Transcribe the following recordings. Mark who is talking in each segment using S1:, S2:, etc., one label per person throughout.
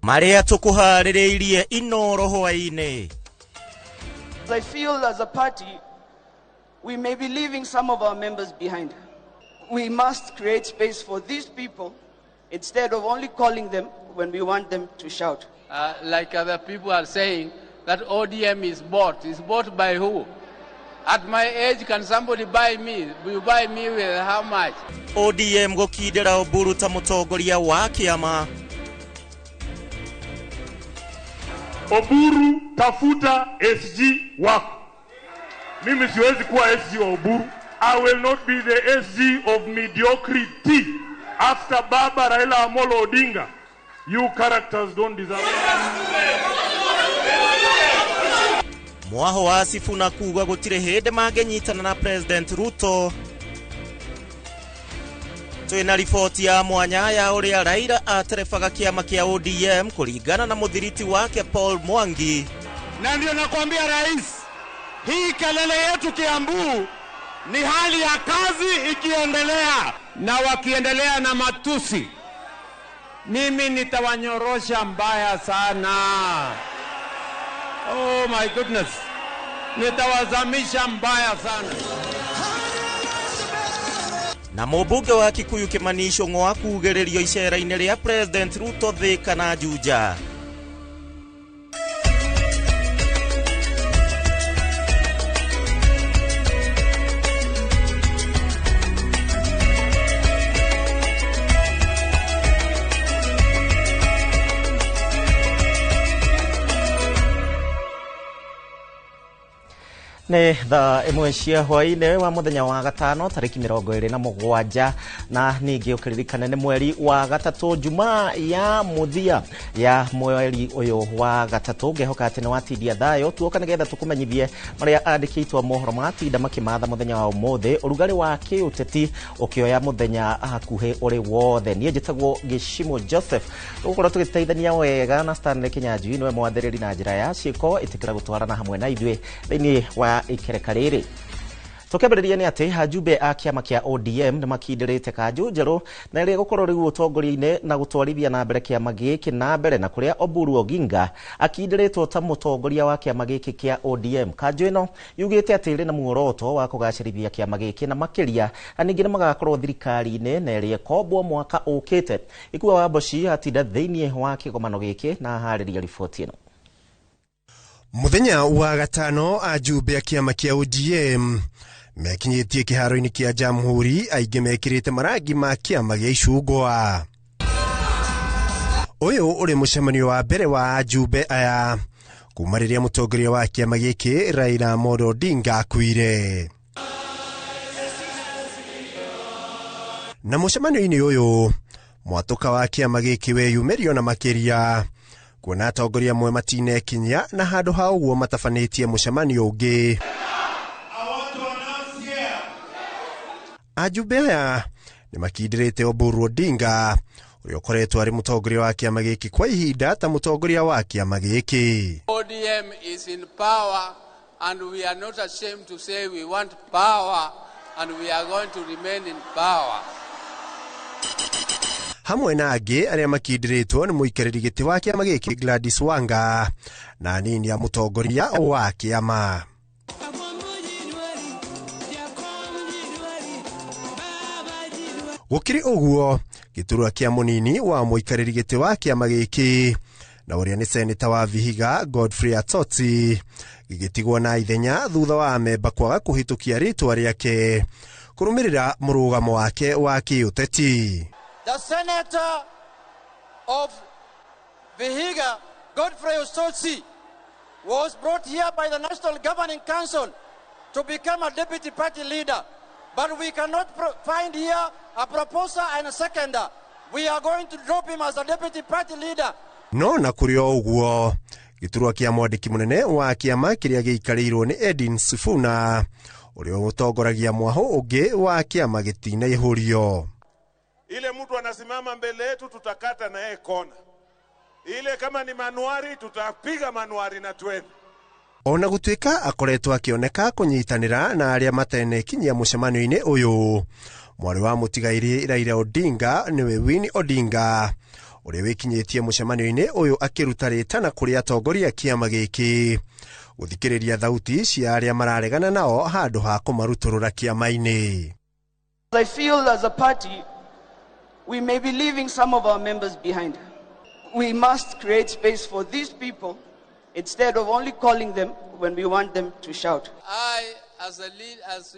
S1: Marĩa tũkũharĩrĩirie Inoro hwaĩ-inĩ.
S2: I feel as a party, we may be leaving some of our members behind. We must create space for these people instead of only calling them when we want them to shout.
S3: Like other people are saying, that ODM is bought. Is bought by who? At my age, can somebody buy me? Will you buy me with how much?
S1: ODM gũkindĩra Oburu ta mũtongoria wa kĩama.
S4: Oburu, tafuta SG wako. Mimi siwezi kuwa SG wa Oburu. I will not be the SG of mediocrity. After Baba Raila Amolo Odinga, you characters don't deserve it.
S1: Mwaho wa Sifuna kuga gũtirĩ hĩndĩ mangĩnyitana na President Ruto. Twĩna riboti ya mwanya ya ũrĩa Raila aterebaga kĩama kĩa ODM kũringana na mũthiriti wake Paul Mwangi.
S5: Na ndio nakwambia rais, hii kelele yetu Kiambu ni hali ya kazi ikiendelea,
S6: na wakiendelea na matusi, mimi nitawanyorosha mbaya sana. Oh my goodness, nitawazamisha mbaya sana.
S1: Na mũmbunge wa Kikuyu Kimani Ichung'wa kugĩrĩrio icera-inĩ rĩa President Ruto Thika na Juja. Nĩ thaa ĩmwe cia hwaĩ-inĩ wa mũthenya wa gatano tarĩki 27, na ningĩ ũkĩririkane nĩ mweri wa gatatũ, Jumaa ya mũthia ya mweri ũyũ wa gatatũ. Ngehoka atĩ nĩ watindia thayũ. Tuoka nĩgetha tũkũmenyithie marĩa andĩkĩtwo mohoro matinda makĩmatha mũthenya wa ũmũthĩ, ũrugarĩ wa kĩũteti ũkĩoya mũthenya hakuhĩ ũrĩ wothe. Niĩ njĩtagwo Gĩcimo Joseph, tũgũkorwo tũgĩteithania wega na Stanley Kinyanjui, nĩwe mwathĩrĩri na njĩra ya ciĩko. Ĩtĩkĩra gũtwarana hamwe na ithuĩ thĩinĩ wa ikereka rĩrĩ. Tũkĩambĩrĩria nĩ atĩ ajumbe a kĩama kĩa ODM nĩ makindĩrĩte kanjũ njerũ na ĩrĩa ĩgũkorwo rĩu ũtongoria-inĩ na gũtwarithia na mbere kĩama gĩkĩ na mbere, na kũrĩa Oburu Oginga akindĩrĩtwo ta mũtongoria wa kĩama gĩkĩ kĩa ODM. Kanjũ ĩno yugĩte atĩ ĩrĩ na muoroto wa kũgacĩrithia kĩama gĩkĩ na makĩria, na ningĩ nĩ magakorwo thirikari-inĩ na ĩrĩa ĩkombwo mwaka ũkĩte. Ikua wa Mboci atinda thĩinĩ wa kĩgomano gĩkĩ na aharĩria riboti ĩno.
S7: Mũthenya wa gatano ajumbe a kĩama kĩa ODM mekinyĩtie kĩharo-inĩ kĩa Jamhuri, aingĩ mekĩrĩte marangi ma kĩama gĩa icungwa. Ũyũ ũrĩ mũcemanio wa mbere wa ajumbe aya kuma rĩrĩa mũtongoria wa kĩama gĩkĩ Raila Amolo Odinga akuire. Na mũcemanio-inĩ ũyũ mwatũka wa kĩama gĩkĩ weyumĩrio na makĩria kuona atongoria amwe matinekinyia na handũ ha ũguo matabanĩtie mũcemanio ũngĩ. Ajumbe aya nĩ makindĩrĩte Oburu Odinga ũrĩa ũkoretwo arĩ mũtongoria wa kĩama gĩkĩ kwa ihinda ta mũtongoria wa kĩama gĩkĩ.
S3: ODM is in power and we are not ashamed to say we want power and we are going to remain in power.
S7: Hamwe na angĩ arĩa makindĩrĩtwo nĩ mũikarĩri gĩtĩ wa kĩama gĩkĩ Gladys Wanga na anini a mũtongoria wa kĩama. Gũkĩrĩ ũguo, gĩturwa kĩa mũnini wa mũikarĩri gĩtĩ wa kĩama gĩkĩ na ũrĩa nĩ seneta wa Vihiga Godfrey Atoti gĩgĩtigwo na ithenya thutha wa amemba kwaga kũhĩtũkia rĩtwa rĩake kũrũmĩrĩra mũrũgamo wake wa kĩũteti.
S8: The senator of Vihiga, Godfrey Osotsi, was brought here by the National Governing Council to become a deputy party leader. But we cannot find here a proposer and a seconder. We are going to drop him as a deputy party leader.
S7: No na kũrĩ o ũguo, gĩturwa kĩa mwandĩki mũnene wa kĩama kĩrĩa gĩikarĩirwo nĩ Edwin Sifuna ũrĩa ũtongoragia mwahũ ũngĩ wa kĩama gĩtinaihũrio.
S4: Ile mtu anasimama mbele yetu tutakata na yeye kona. Ile kama ni manuari tutapiga manuari na twende.
S7: Ona gũtuĩka akoretwo akĩoneka kũnyitanĩra na arĩa matenekinyia mũcemanio-inĩ ũyũ, mwarĩ wa mũtigairĩ Raila Odinga nĩwe Winnie Odinga Ũrĩa wĩkinyĩtie mũcemanio-inĩ ũyũ akĩruta rĩtana kũrĩ atongoria kĩama gĩkĩ gũthikĩrĩria thauti cia arĩa mararegana nao handũ ha kũmarutũrũra kĩama-inĩ.
S2: I feel as a party, we may be leaving some of our members behind. We must create space for these people instead of only calling them when we want them to shout.
S3: I, as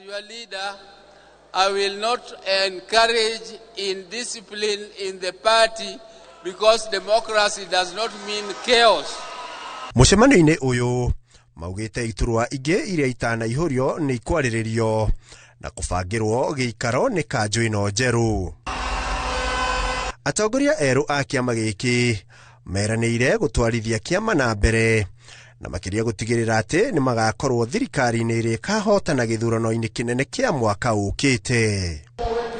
S3: your leader, I will not encourage indiscipline in the party because democracy does not mean chaos.
S7: Mũcemanio-inĩ ũyũ maugĩte iturwa ingĩ iria itanaihũrio nĩ ikwarĩrĩrio na kũbangĩrwo gĩikaro nĩ kanjũ ĩno njerũ. Atongoria erũ a kĩama gĩkĩ meranĩire gũtwarithia kĩama na mbere na makĩria gũtigĩrĩra atĩ nĩ magakorwo thirikari-inĩ ĩrĩa ĩkahotana gĩthurano-inĩ kĩnene kĩa mwaka ũkĩte.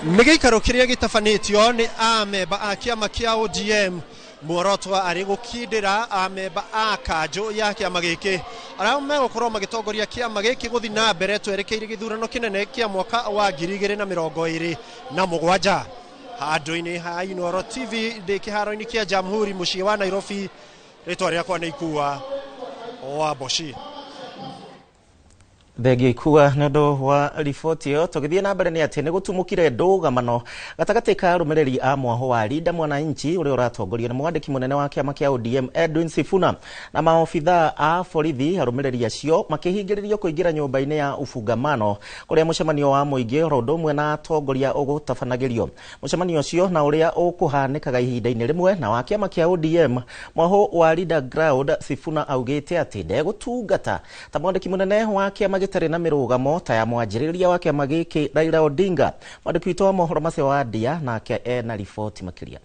S7: Nĩ gĩikaro kĩrĩa gĩtabanĩtio nĩ amemba a kĩama kĩa ODM, muoroto arĩ gũkindĩra amemba a kanjũ ya kĩama gĩkĩ arĩa megũkorwo magĩtongoria kĩama gĩkĩ gũthiĩ na mbere twerekeire gĩthurano kĩnene kĩa mwaka wa 2027. Handũ-inĩ ha Inooro TV ndĩ kĩharo-inĩ kĩa Jamhuri mũciĩ wa Nairobi, rĩtwa rĩakwa nĩ Ikua wa Mboci.
S1: Thengio Ikua nĩ ũndũ wa riboti ĩyo. Tũgĩthiĩ na mbere nĩ atĩ nĩ gũtumũkire ndũgamano gatagatĩ ka arũmĩrĩri a mwaho wa Linda Mwananchi ũrĩa ũratongorio nĩ mwandĩki mũnene wa kĩama kĩa ODM Edwin Sifuna na maobithaa a borithi. Arũmĩrĩri acio makĩhingĩrĩrio kũingĩra nyũmba-inĩ ya ufungamano kũrĩa mũcemanio wa mũingĩ oro ũndũ ũmwe na atongoria ũgũtabanagĩrio. Mũcemanio ũcio na ũrĩa ũkũhanĩkaga ihinda-inĩ rĩmwe na wa kĩama kĩa ODM, mwaho wa Linda Ground, Sifuna augĩte atĩ ndegũtungata ta mwandĩki mũnene wa kĩama gĩtarĩ na mĩrũgamo ta ya mwanjĩrĩria wa kĩama gĩkĩ Raila Odinga. Mwandĩki witũ wa mohoro macio wa Ndia nake ena riboti makĩria.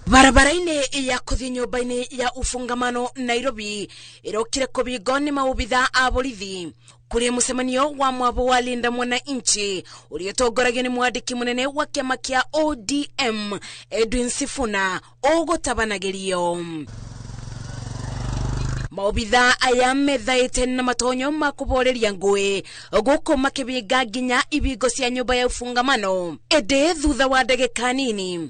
S9: Barabara-inĩ ya kũthiĩ nyũmba-inĩ ya ufungamano Nairobi ĩrokire kũbingwo nĩ maobithaa a borithi kũrĩa mũcemanio wa mwabo wa Linda Mwananchi ũrĩa ũtongoragio nĩ mwandĩki mũnene wa kĩama kĩa ODM Edwin Sifuna ũgũtabanagĩrio. Maobithaa aya methaĩte na matonyo ma kũboreria ngũĩ gũkũ makĩbinga nginya ibingo cia nyũmba ya ufungamano. Ĩndĩ thutha wa ndagĩka nini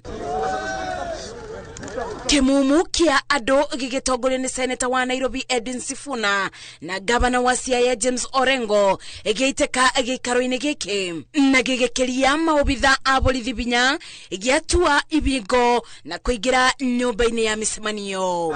S9: kĩmumu kĩa andũ gĩgĩtongorio nĩ seneta wa Nairobi Edwin Sifuna na gavana wa Siaya James Orengo gĩitĩka gĩikaro-inĩ gĩkĩ na gĩgĩkĩria maobithaa a borithi binya gĩatua ibingo na kũingĩra nyũmba-inĩ ya mĩcemanio.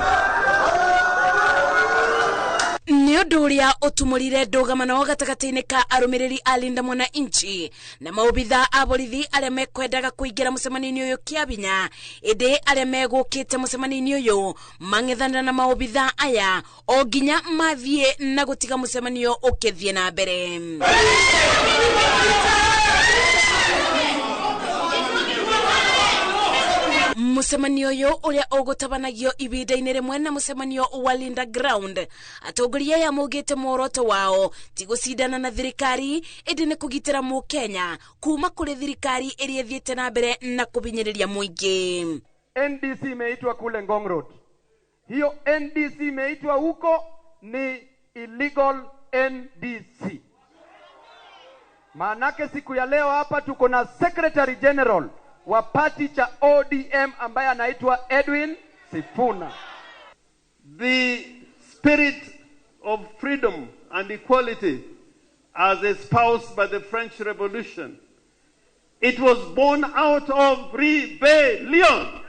S9: Nĩ ũndũ ũrĩa ũtumũrire ndũgamano gatagatĩ-inĩ ka arũmĩrĩri a Linda Mwananchi na maobithaa a borithi arĩa mekwendaga kũingĩra mũcemanio-inĩ ũyũ kĩa binya, ĩndĩ arĩa megũkĩte mũcemanio-inĩ ũyũ mang'ethanĩra na maobithaa aya o nginya mathiĩ na gũtiga mũcemanio ũkĩthiĩ na mbere. Mũcemanio ũyũ ũrĩa ũgũtabanagio ihinda-inĩ rĩmwe na mũcemanio wa Linda Ground, atongoria aya maugĩte muoroto wao ti gũcindana na thirikari ĩndĩ nĩ kũgitĩra mũkenya kuma kũrĩ thirikari ĩrĩa ĩthiĩte na mbere na kũbinyĩrĩria mũingĩ.
S10: NDC imeitwa kule Ngong Road. Hiyo NDC imeitwa huko ni illegal NDC. Maanake siku ya leo hapa tuko na Secretary General wa party cha ODM ambaye anaitwa Edwin Sifuna.
S11: The spirit of freedom and equality as espoused by the French Revolution, it was born out of rebellion.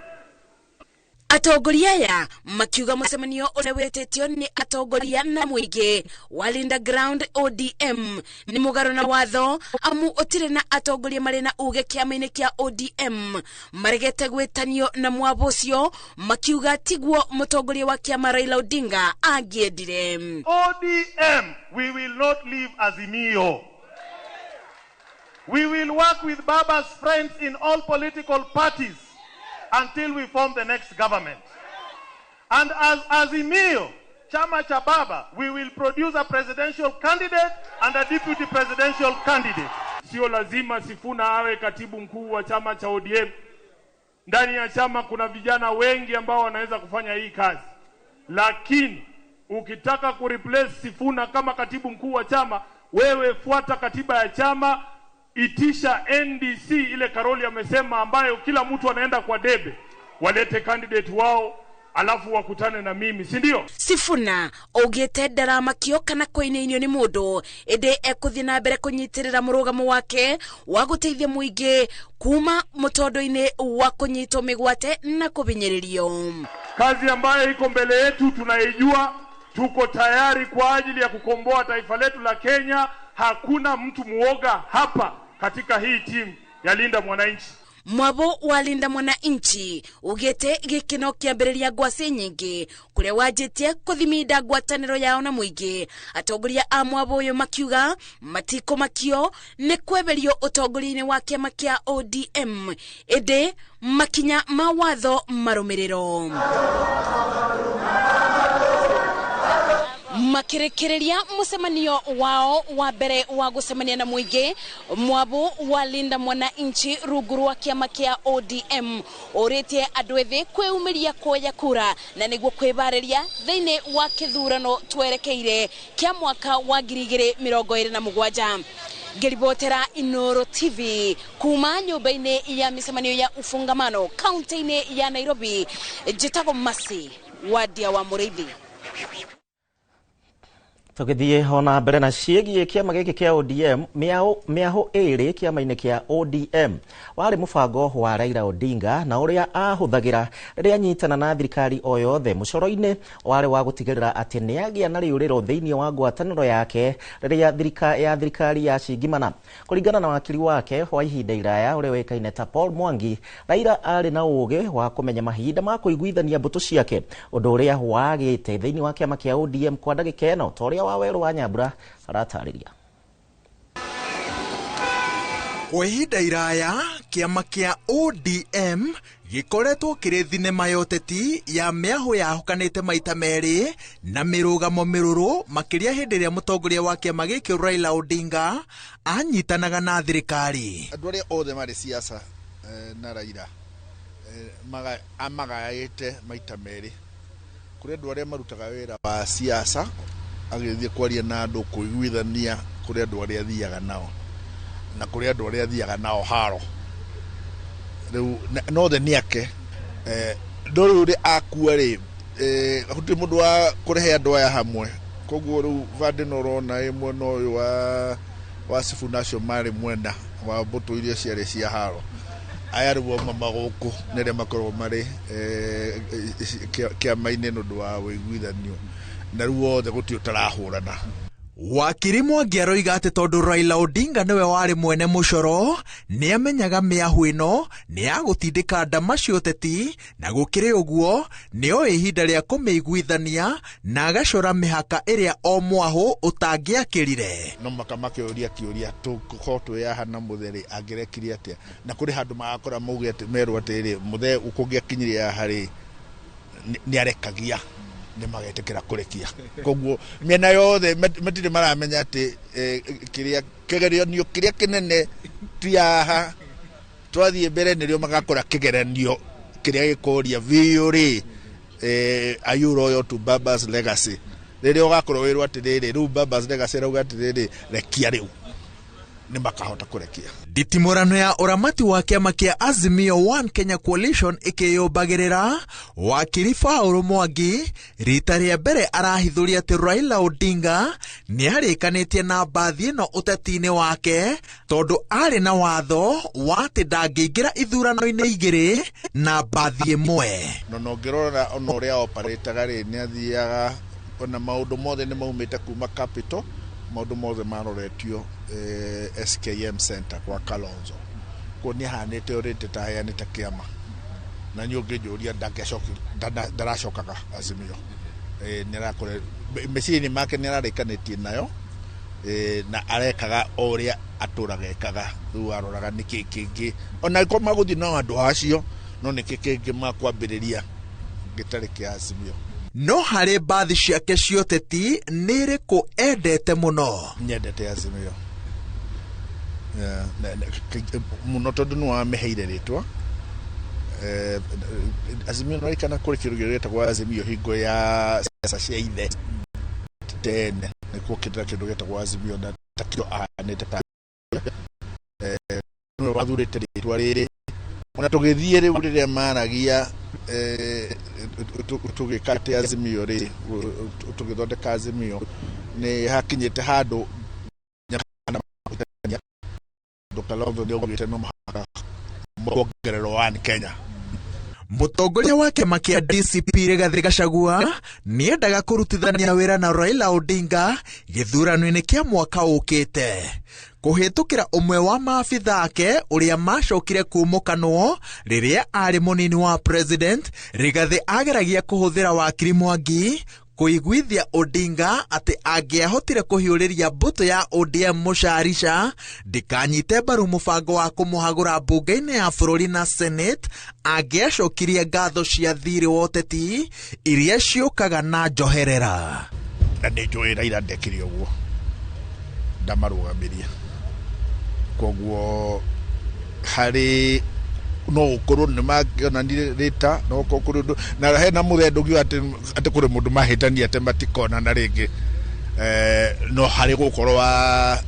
S9: Atongoria aya makiuga mũcemanio ũrĩa wĩtĩtio nĩ atongoria na mũingĩ wa Linda Ground ODM nĩ mũgarũ na watho amu ũtirĩ na atongoria marĩ na uge kĩama-inĩ kĩa ODM maregete gwĩtanio na mwabo ũcio makiuga tiguo mũtongoria wa kĩama Raila Odinga angĩendire.
S4: ODM, we will not leave Azimio. We will work with Baba's friends in all political parties until we form the next government. And as Azimio, Chama cha Baba, we will produce a presidential candidate and a deputy presidential candidate. Sio lazima Sifuna awe katibu mkuu wa chama cha ODM. Ndani ya chama kuna vijana wengi ambao wanaweza kufanya hii kazi. Lakini ukitaka kureplace Sifuna kama katibu mkuu wa chama, wewe fuata katiba ya chama, Itisha NDC ile Karoli amesema, ambayo kila mtu anaenda kwa debe, walete candidate wao alafu wakutane na mimi, si ndio?
S9: Sifuna augĩte ndaramakio kana kũinainio nĩ mũndũ, ĩndĩ ekũthiĩ na mbere kũnyitĩrĩra mũrũgamo wake wa gũteithia mũingĩ kuma mũtondo-inĩ wa kũnyitwo mĩgwate na kũbinyĩrĩrio.
S4: Kazi ambayo iko mbele yetu tunaijua, tuko tayari kwa ajili ya kukomboa taifa letu la Kenya. Hakuna mtu muoga hapa katika hii timu ya Linda Mwananchi.
S9: Mwabo wa Linda Mwananchi ugĩte gĩkĩ no kĩambĩrĩria ngwacĩ nyingĩ kũrĩa wanjĩtie kũthiminda ngwatanĩro yao na mũingĩ. Atongoria a mwabo ũyũ makiuga matikũmakio nĩ kweberio ũtongoria-inĩ wa kĩama kĩa ODM, ĩndĩ makinya ma watho marũmĩrĩro. Makĩrĩkĩrĩria mũcemanio wao wa mbere wa gũcemania na mũingĩ, mwabo wa Linda Mwananchi rungu rwa kĩama kĩa ODM ũrĩtie andũ ethĩ kwĩyumĩria kuoya kura na nĩguo kwĩbarĩria thĩinĩ wa kĩthurano twerekeire kĩa mwaka wa 2027. Ngĩribotera Inooro TV kuma nyũmba-inĩ ya mĩcemanio ya Ufungamano kaunti-inĩ ya Nairobi, njĩtagwo Mercy Wadia wa Mũrĩithi.
S1: Tũgĩthiĩ ona mbere na ciĩgiĩ kĩama gĩkĩ kĩa ODM, mĩahũ ĩrĩ kĩama-inĩ kĩa ODM warĩ mũbango wa Raila Odinga na ũrĩa ahũthagĩra rĩrĩa anyitana na thirikari o yothe. Mũcoro-inĩ warĩ wa gũtigĩrĩra atĩ nĩagĩa na rĩũrĩro thĩinĩ wa ngwatanĩro yake rĩrĩa ya thirikari yacingimana. Kũringana na wakiri wake wa ihinda iraya ũrĩa ũĩkaine ta Paul Mwangi, Raila arĩ na ũũgĩ wa kũmenya mahinda ma kũiguithania mbũtũ ciake, ũndũ ũrĩa wagĩte thĩinĩ wa kĩama kĩa ODM kwa ndagĩka ĩno, ta ũrĩa Wawerũ wa Nyambura aratarĩria.
S12: Kwa ihinda iraya kĩama kĩa ODM gĩkoretwo kĩrĩ thinema ya ũteti ya mĩahũ yahũkanĩte maita merĩ na mĩrũgamo mĩrũrũ, makĩria hĩndĩ ĩrĩa mũtongoria wa kĩama gĩkĩ Raila Odinga anyitanaga na thirikari.
S13: Andũ arĩa othe marĩ siasa na Raila amagaĩte maita merĩ. Kũrĩ andũ arĩa marutaga wĩra wa siasa agĩthiĩ kwaria na andũ, kũiguithania, kũrĩ andũ arĩa athiaga nao na kũrĩ andũ arĩa athiaga nao haro. Rĩu no othe nĩ ake. No rĩu rĩ akua rĩ, gũtirĩ mũndũ wa kũrehe andũ aya hamwe. Koguo rĩu Vande no ũrona ĩ mwena ũyũ wa Sifuna acio marĩ mwena wa mbũtũ iria ciarĩ cia haro. Aya rĩu auma magũkũ nĩ arĩa makoragwo marĩ kĩama-inĩ nĩ ũndũ wa ũiguithanio, na rĩu othe gũtirĩ ũtarahũrana.
S12: Wakiri Mwangi aroiga atĩ tondũ Raila Odinga nĩwe warĩ mwene mũcoro, nĩamenyaga mĩahũ ĩno nĩ ya gũtindĩka ndama cia ũteti, na gũkĩrĩ ũguo nĩoĩ ihinda rĩa kũmĩiguithania na agacora mĩhaka ĩrĩa o mwahũ ũtangĩakĩrire.
S13: No maka makĩũria kĩũria, tũgũkorwo twĩ haha na mũthee rĩ, angĩrekire atĩa? Na kũrĩ handũ magakora mauge atĩ merwo atĩrĩ, mũthee kũngĩakinyirie haha rĩ, nĩarekagia, nĩ magetĩkĩra kũrekia. Koguo mĩena yothe matirĩ maramenya atĩ kĩrĩa kĩgeranio kĩrĩa kĩnene ti haha, twathiĩ mbere nĩrĩo magakora kĩgeranio kĩrĩa gĩkũria biũ rĩ, are you loyal to Baba's legacy? Rĩrĩa ũgakorwo wĩrwo atĩrĩrĩ, rĩu Baba's legacy ĩrauga atĩrĩrĩ, rekia rĩu, nĩ makahota kũrekia.
S12: Nditimũrano ya ũramati wa kĩama kĩa Azimio One Kenya Coalition ĩkĩyũmbagĩrĩra, wakiri Paul Mwangi rita rĩa mbere arahithũria atĩ Raila Odinga nĩarĩkanĩtie na mbathi ĩno ũteti-inĩ wake, tondũ arĩ na watho wa atĩ ndangĩingĩra ithurano-inĩ igĩrĩ na mbathi ĩmwe.
S13: No ũngĩrora ona ũrĩa operataga rĩ, nĩathiaga ona maũndũ mothe nĩ maumĩte kuma Capital, maũndũ mothe maroretio SKM Center kwa Kalonzo. Koguo nĩahanĩte ũrĩte ta aheanĩte kĩama. Na niĩ ũngĩnjũria ndaracokaga Azimio. Meciria-inĩ make nĩararĩkanĩtie nayo, na arekaga o ũrĩa atũraga ekaga. Rĩu aroraga nĩkĩ kĩngĩ, ona angĩkorwo magũthiĩ na andũ acio, no nĩkĩ kĩngĩ makwambĩrĩria gĩtarĩ kĩa Azimio.
S12: No harĩ mbathi ciake cia ũteti nĩ ĩrĩkũ endete mũno?
S13: Nyendete Azimio mũno tondũ nĩ wamĩheire rĩtwa. Azimio no kana kũrĩ kĩndũ gĩtagwo Azimio hingo ya siasa cia ithe tene, nĩkuo kĩndũ gĩtagwo Azimio na takĩo ahanĩte ta Wathurĩte rĩtwa rĩrĩ ona tũgĩthiĩ rĩu rĩrĩa maragia tũgĩka atĩ Azimio rĩ, tũgĩthondeka Azimio nĩ hakinyĩte handũ Kalonzo nĩ augĩte no mũhaka kuongererwo One Kenya.
S12: Mũtongoria wa kĩama kĩa DCP Rigathĩ Gachagua nĩendaga kũrutithania wĩra na Raila Odinga gĩthurano-inĩ kĩa mwaka ũkĩte kũhĩtũkĩra ũmwe wa maabitha ake ũrĩa macokire kumũkanwo rĩrĩa arĩ mũnini wa president. Rigathĩ ageragia kũhũthĩra wakiri Mwangi kũiguithia Odinga atĩ angĩahotire kũhiũrĩria mbũtũ ya ODM mũcarica ndĩkanyite mbaru mũbango wa kũmũhagũra mbunge-inĩ ya bũrũri na Senate, angĩacokirie ngatho cia thirĩ wa ũteti iria ciũkaga na njoherera.
S13: Na nĩ njũĩ Raila ndekire ũguo, ndamarũgamirie, koguo harĩ no gũkorwo nĩ mangĩonanire rĩta no gũkorwo kũrĩ ũndũ na hena mũthee ndũngiuga atĩ kũrĩ mũndũ mahĩtania atĩ matikonana rĩngĩ, no harĩ gũkorwo wa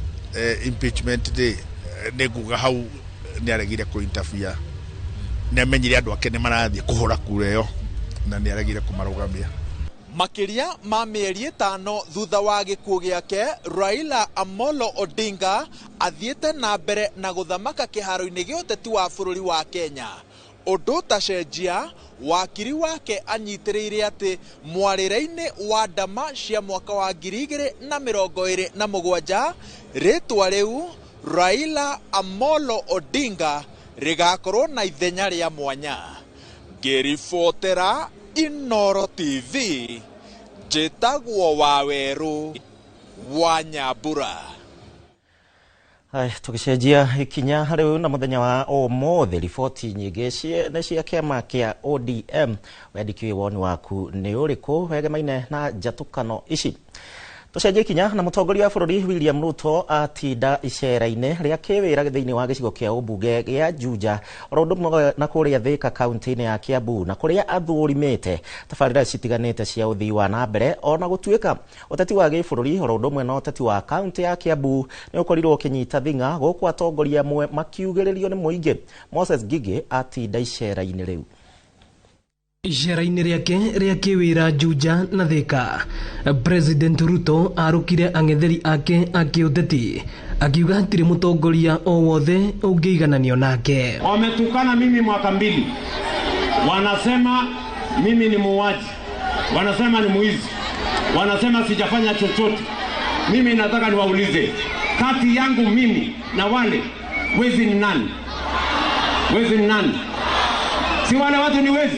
S13: impeachment rĩ, nĩ nguga hau nĩ aregire kũ interfere, nĩ amenyire andũ ake nĩ marathiĩ kũhũra kura ĩyo na nĩ aregire kũmarũgamia.
S12: Makĩria ma mĩeri 5 thutha wa gĩkuũ gĩake, Raila Amolo Odinga athiĩte na mbere na gũthamaka kĩharo-inĩ gĩa ũteti wa bũrũri wa Kenya. Ũndũ ũtacenjia, wakiri wake anyitĩrĩire atĩ mwarĩre-inĩ wa ndama cia mwaka wa 2027 rĩtwa rĩu Raila Amolo Odinga rĩgakorwo na ithenya rĩa mwanya. Ngĩribotera Inoro TV, njĩtagwo Wawerũ wa Nyambura.
S1: Tũgĩcenjia ikinya rĩu na mũthenya wa ũmũthĩ, riboti nyingĩ nĩ cia kĩama kĩa ODM. Wendikio woni waku nĩ ũrĩkũ wegemaine na njatũkano ici? Tũcenjie ikinya na mũtongoria wa bũrũri William Ruto atinda icera-inĩ rĩa kĩwĩra thĩinĩ wa gĩcigo kĩa ũmbunge gĩa Juja oro ũndũ ũmwe na kũrĩa Thika kaunti-inĩ ya Kiambu, na kũrĩa athũrimĩte tabarĩra citiganĩte cia ũthii wa na mbere. Ona gũtuĩka ũteti wa gĩbũrũri oro ũndũ ũmwe na ũteti wa kaunti ya Kiambu nĩ ũkorirwo ũkĩnyita thing'a gũkũ atongoria amwe makiugĩrĩrio nĩ mũingĩ. Moses Ngigĩ atinda icera-inĩ rĩu.
S14: Icera-inĩ rĩake rĩa kĩwĩra Juja na Thika, President Ruto arũkire ang'etheri ake a kĩũteti akiuga hatirĩ mũtongoria o wothe ũngĩigananio nake.
S6: Wametukana mimi mwaka 2, wanasema mimi ni muuaji, wanasema ni mwizi, wanasema sijafanya chochote. Mimi nataka niwaulize, kati yangu mimi na wale wezi ni nani? Wezi ni nani? Si wale watu ni wezi?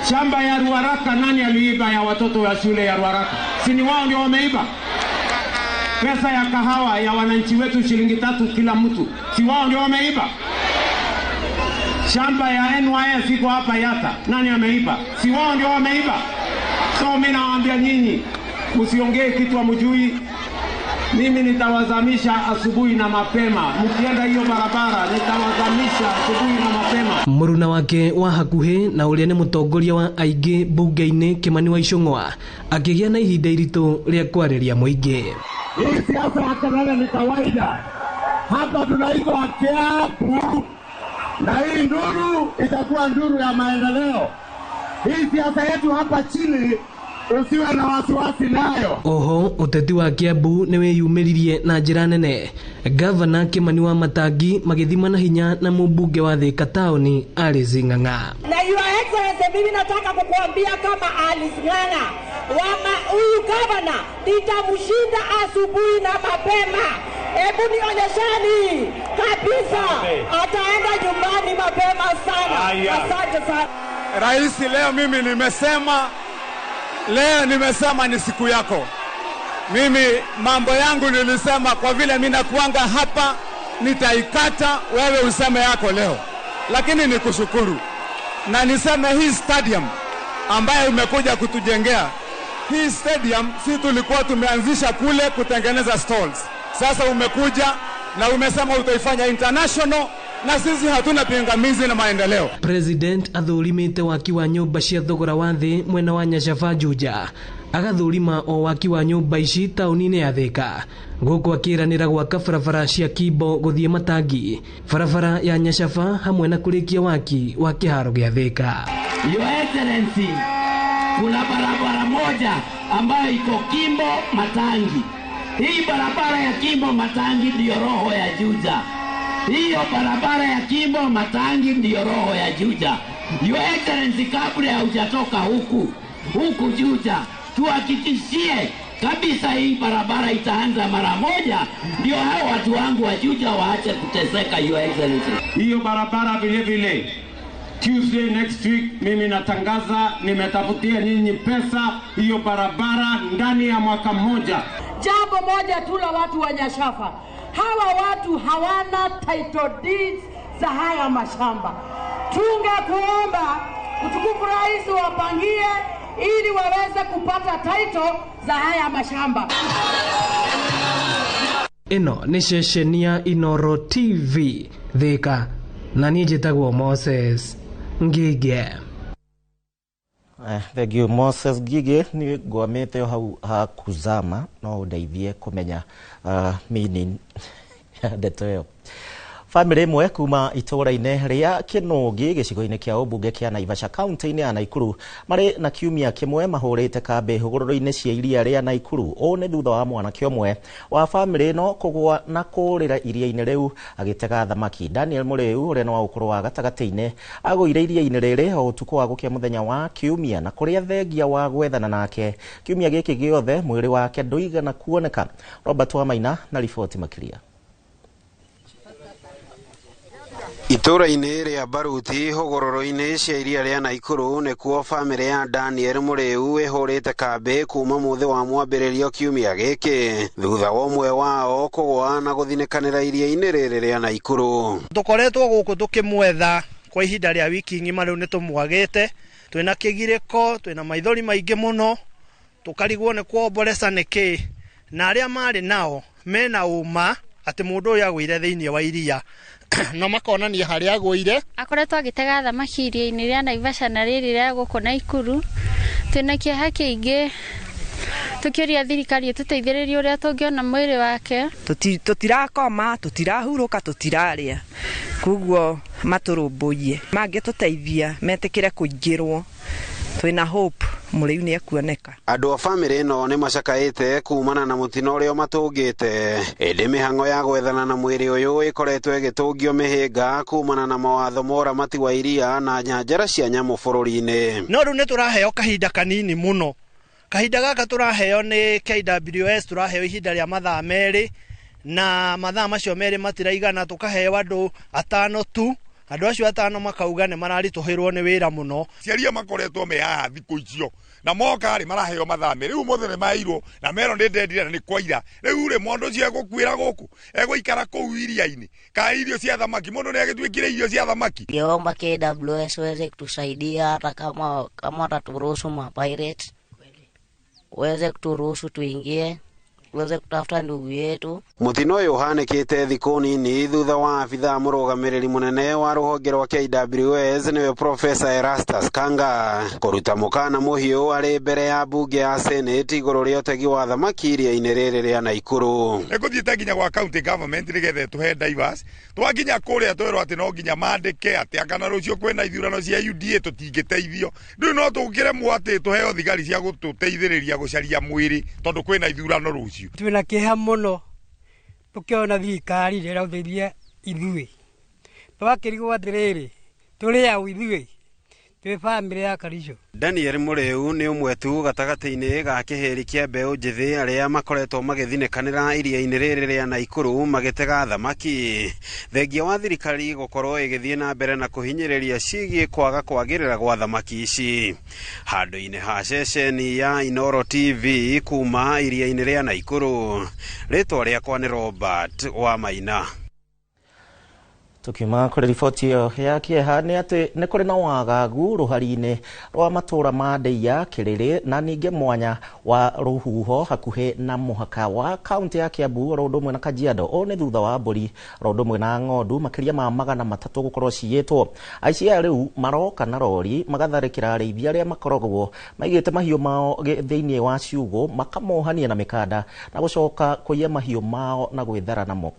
S6: Shamba ya Ruaraka nani aliiba ya watoto wa shule ya Ruaraka? Si ni wao ndio wameiba? Pesa ya kahawa ya wananchi wetu shilingi 3 kila mtu, si wao ndio wameiba? Shamba ya NYS iko hapa Yata, nani ameiba? Si wao ndio wameiba? So mimi nawaambia nyinyi, msiongee kitu hamjui. Mimi nitawazamisha asubuhi na mapema. Mkienda hiyo barabara nitawazamisha asubuhi na mapema.
S14: Mũruna wake wa hakuhĩ na ũrĩa nĩ mũtongoria wa aingĩ mbunge-inĩ Kimani wa Ichung'wa akĩgĩa na ihinda iritũ rĩa kwarĩria mũingĩ.
S5: Hii siasa ya kelele ni kawaida. Hapa tunaitwa Kiambu na hii nduru itakuwa nduru ya maendeleo. Hii siasa yetu hapa chini usiwe na wasiwasi nayo.
S14: Oho ũteti wa Kiambu nĩ wĩyumĩririe na njĩra nene. Gavana Kimani wa Matangi magĩthima na hinya na mũmbunge wa Thika taũni Alice Ng'ang'a.
S15: Na Your Excellency, mimi nataka kukuambia kama Alice Ng'ang'a, huyu gavana nitamshinda asubuhi na mapema. Hebu nionyesheni kabisa, ataenda nyumbani mapema sana. Asante sana.
S6: Rais, leo mimi nimesema, leo nimesema ni siku yako. Mimi mambo yangu nilisema, kwa vile mimi nakuanga hapa nitaikata, wewe useme yako leo. Lakini nikushukuru na niseme hii stadium ambayo umekuja kutujengea, hii stadium si tulikuwa tumeanzisha kule kutengeneza stalls. Sasa umekuja na umesema utaifanya international, na sisi hatuna pingamizi na maendeleo.
S14: President athurimite waki wa nyumba cia thogora wa thi mwena wa Nyachava Juja Agathũrima o waki wa nyũmba ici taũni-inĩ ya Thika, gũkũ akĩranĩra gwaka barabara cia Kimbo gũthiĩ Matangi, barabara ya Nyacaba hamwe na kũrĩkia waki wa kĩharo gĩa Thika.
S16: Your Excellency, kuna barabara moja ambayo iko Kimbo Matangi. Hii barabara ya Kimbo Matangi ndiyo roho ya Juja. Hiyo barabara ya Kimbo Matangi ndiyo roho ya Juja. Your Excellency, kabla hujatoka huku huku Juja, tuhakikishie kabisa hii barabara itaanza mara moja, ndio hao watu wangu wa Juja waache kuteseka. Your Excellency,
S6: Hiyo barabara vile vile Tuesday next week mimi natangaza nimetafutia nyinyi pesa hiyo barabara ndani ya mwaka mmoja.
S15: Jambo moja tu la watu wa Nyashafa, hawa watu hawana title deeds za haya mashamba. Tungekuomba mtukufu rais wapangie ili waweze kupata title za haya mashamba.
S14: Ĩno nĩ ceceni ya Inoro TV Thika, na niĩ njĩtagwo Moses Ngige.
S1: Thank you Moses Ngige. Nĩ ngwamĩte o hau ha kuzama, no ũndeithie kũmenya meaning ya ndeto ĩyo. Bamĩrĩ ĩmwe kuma itũũra-inĩ rĩa Kĩnũngi gĩcigo-inĩ kĩa ũmbunge kĩa Naivasha kaunti-inĩ ya Naikuru marĩ na kiumia kĩmwe mahũrĩte kambĩ hũgũrũrũ-inĩ cia iria rĩa Naikuru. Ũũ nĩ thutha wa mwanake ũmwe wa bamĩrĩ ĩno kũgũa na kũũrĩra iria-inĩ rĩu agĩtega thamaki. Daniel Mũrĩu ũrĩa nĩ wa ũkũrũ wa gatagatĩ-inĩ agũire iria-inĩ rĩrĩ o ũtukũ wa gũkĩa mũthenya wa kiumia, na kũrĩa thengia wa gwethana nake kiumia gĩkĩ gĩothe mwĩrĩ wake ndũigana kuoneka. Robert Wamaina na riboti makĩria.
S17: Itũũra-inĩ rĩa Baruti hũgũrũrũ-inĩ cia iria rĩa Naikuru nĩkuo bamĩrĩ ya Daniel Mũrĩu ĩhũrĩte kambĩ kuma mũthĩ wa mwambĩrĩrio kiumia gĩkĩ thutha wa ũmwe wao kũgũa na gũthinĩkanĩra iria-inĩ rĩrĩ rĩa Naikuru.
S18: Tũkoretwo gũkũ tũkĩmwetha kwa ihinda rĩa wiki ng'ima, rĩu nĩ tũmwagĩte, twĩna kĩgirĩko, twĩna maithori maingĩ mũno, tũkarigwo nĩ kuomboreca nĩkĩ, na arĩa marĩ nao mena ũma atĩ mũndũ ũyũ agũire thĩinĩ wa iria na makonania harĩa agũire.
S19: Akoretwo agĩtega thamaki iria-inĩ rĩa Naivasha na rĩrĩ rĩa gũkũ Naikuru. Twĩna kĩeha kĩingĩ tũkĩũria thirikari ĩtũteithĩrĩrie ũrĩa tũngĩona mwĩrĩ wake.
S20: Tũtirakoma, tũtirahurũka, tũtirarĩa, koguo matũrũmbũiye, mangĩtũteithia metĩkĩre kũingĩrwo, twĩna hope Mũrĩu nĩ ekuoneka.
S17: Andũ a bamĩrĩ ĩno nĩ macakaĩte kumana na mũtino ũrĩa matũngĩte, ĩndĩ mĩhang'o ya gwethana na mwĩrĩ ũyũ ĩkoretwo ĩgĩtũngio mĩhĩnga kumana na mawatho ma ũramati wa iria na nyanjara cia nyamũ bũrũri-inĩ.
S18: No rĩu nĩ tũraheo kahinda kanini mũno. Kahinda gaka tũraheo nĩ KWS, tũraheo ihinda rĩa mathaa 2, na mathaa macio 2 matiraigana, tũkaheo andũ 5 tu. Andũ acio 5 makauga nĩ mararitũhĩrwo nĩ wĩra mũno.
S21: Ciaria makoretwo me haha thikũ icio na moka rĩ maraheo mathaa 2, rĩu ũmũthĩ nĩ mairwo na merwo nĩ ndendire na nĩ kwaira. Rĩu rĩ mũndũ ũcio egũkuĩra gũkũ, egũikara kũu iria-inĩ, ka irio cia thamaki, mũndũ nĩ agĩtuĩkire irio cia thamaki.
S22: Ningeomba KWS weze kutusaidia hata kama wataturuhusu ma pirates weze kuturuhusu tuingie tuweze kutafuta ndugu yetu.
S17: Mũtino ũyũ ũhanĩkĩte thikũ nini thutha wa abithaa mũrũgamĩrĩri mũnene wa rũhonge rwa KWS nĩwe Professor Erastus Kanga kũruta mũkana mũhiũ arĩ mbere ya mbunge ya Senate igũrũ rĩa ũtegi wa thamaki iria-inĩ rĩrĩ rĩa Naikuru.
S21: Nĩngũthiĩte nginya gwa county government nĩgetha ĩtũhe divers, twakinya kũrĩa twerwo atĩ no nginya mandĩke atĩ kana rũciũ kwĩna ithurano cia UDA tũtingĩteithio. Rĩu no tũkĩremwo atĩ tũheo thigari cia gũtũteithĩrĩria gũcaria mwĩrĩ tondũ kwĩna ithurano rũciũ.
S23: Twĩna kĩeha mũno tũkĩona thirikari ĩraũthĩria ithuĩ, twakĩrigwo atĩrĩrĩ, tũrĩ aũ ithuĩ, twĩ bamĩrĩ ya Karicho.
S17: Daniel Mũrĩu nĩ ũmwe tu gatagatĩ-inĩ ga kĩhĩri kĩa mbeũ njĩthĩ arĩa makoretwo magĩthinĩkanĩra iria-inĩ rĩrĩ rĩa Naikuru magĩtega thamaki, thengia wa thirikari gũkorwo ĩgĩthiĩ na mbere na kũhinyĩrĩria ciĩgiĩ kwaga kwagĩrĩra gwa thamaki ici. Handũ-inĩ ha ceceni ya Inoro TV kuma iria-inĩ rĩa Naikuru, rĩtwa rĩakwa nĩ Robert Wamaina.
S1: Tukiuma kũrĩ riboti ĩyo ya kĩeha nĩ atĩ nĩ kũrĩ na wagagu rũhari-inĩ rwa matũũra ma Ndeia, Kĩrĩrĩ na ningĩ mwanya wa rũhuho hakuhĩ na mũhaka wa kaunti ya Kiambu oro ũndũ ũmwe na Kajiado. Ũũ nĩ thutha wa mbũri oro ũndũ ũmwe na ng'ondu makĩria ma 300 gũkorwo ciyĩtwo. Aici aya rĩu maroka na rori magatharĩkĩra arĩithi arĩa makoragwo maigĩte mahiũ mao thĩinĩ wa ciugũ, makamohania na mĩkanda na gũcoka kũiya mahiũ mao na gwĩthara namo.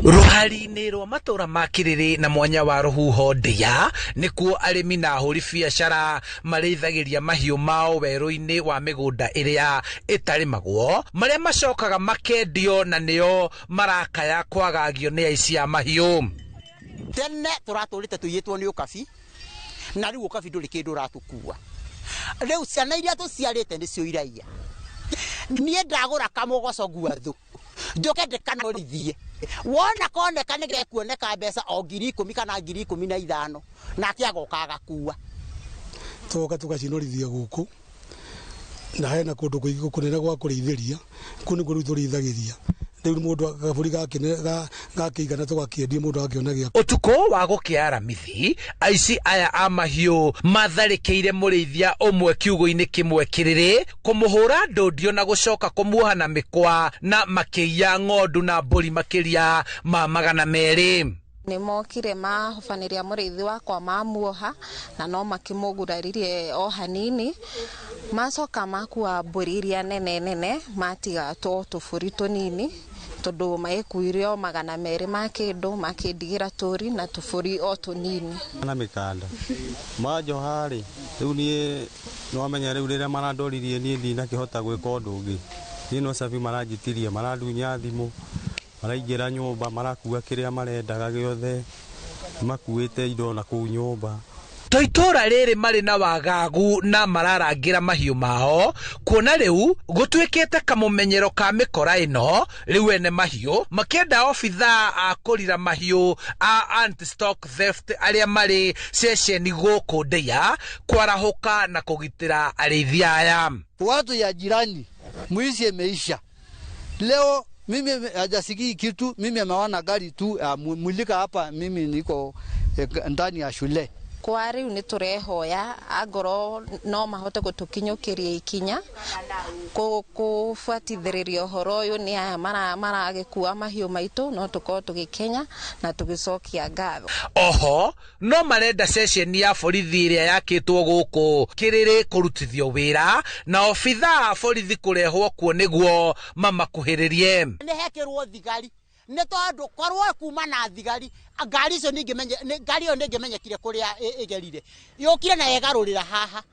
S2: Rũhari-inĩ rwa matũũra ma Kĩrĩrĩ na mwanya wa rũhuho Ndeia nĩkuo arĩmi na ahũri biacara marĩithagĩria mahiũ mao werũ-inĩ wa mĩgũnda ĩrĩa ĩtarĩmagwo, marĩa macokaga makendio na nĩo marakaya kwagagio nĩ aici a mahiũ.
S3: Tene tũratũrĩte tũiyĩtwo nĩ ũkabi, na rĩu ũkabi ndũrĩ kĩndũ ũratũkua. Rĩu ciana iria tũciarĩte nĩcio iraiya. Niĩ ndagũra kamũgoco nguathu, njoke ndĩkanorithie. Wona koneka nĩ gekuoneka mbeca o 10,000 kana 15,000, nake agoka agakua.
S8: Tũgoka tũgacinorithia gũkũ, na hena kũndũ kũingĩ kũnene gwa kũrĩithĩria, kũu nĩkuo rĩu tũrĩithagĩria. Rĩu mũndũ gabũri gakĩigana tũgakĩendia mũndũ agakĩona gĩa.
S2: Ũtukũ wa gũkĩa Aramithi, aici aya a mahiũ matharĩkĩire mũrĩithia ũmwe kiugũ-inĩ kĩmwe Kĩrĩrĩ, kũmũhũra ndũndio na gũcoka kũmuoha na mĩkwa na makĩiya ng'ondu na mbũri makĩria ma 200.
S24: Nĩ mokire mahobanĩria mũrĩithi wakwa mamuoha na no makĩmũguraririe o hanini, macoka makua mbũri iria nene nene matiga tũbũri tũnini tondũ maikuire o 200 ma kĩndũ makĩndigĩra tũri na tũbũri o tũnini.
S25: Na mĩkanda manjoha rĩ, rĩu niĩ nĩwamenya rĩu rĩrĩa marandoririe niĩ ndinakĩhota gwĩka ũndũ ũngĩ. Niĩ no cabi maranjitirie, marandunya thimũ, maraingĩra nyũmba, marakua kĩrĩa marendaga gĩothe, makuĩte indo na kũu nyũmba.
S2: To itũũra rĩrĩ marĩ na wagagu na mararangĩra mahiũ mao, kuona rĩu gũtuĩkĩte kamũmenyero ka mĩkora ĩno, rĩu ene mahiũ makĩenda obithaa a kũrira mahiũ a anti-stock theft arĩa marĩ ceceni gũkũ Ndeia kwarahũka na kũgitĩra arĩithi aya.
S26: Watu ya jirani mwizi imeisha. Leo mimi hajasikii kitu, mimi ameona gari tu mulika hapa, mimi niko ndani ya shule.
S24: Kwa rĩu nĩ tũrehoya angorwo no mahote gũtũkinyũkĩria ikinya kũbuatithĩrĩria ũhoro ũyũ nĩ aya maragĩkua mahiũ maitũ, no tũkorwo tũgĩkenya na tũgĩcokia ngatho.
S2: Oho no marenda ceceni ya borithi ĩrĩa yakĩtwo gũkũ Kĩrĩrĩ kũrutithio wĩra na obithaa a borithi kũrehwo kuo nĩguo mamakuhĩrĩrie.
S3: Nĩ hekĩrwo thigari nĩ tondũ korwo kuma na thigari ngari icio ngari ĩyo nĩngĩmenyekire kũrĩa ĩgerire, yũkire na ĩgarũrĩra haha.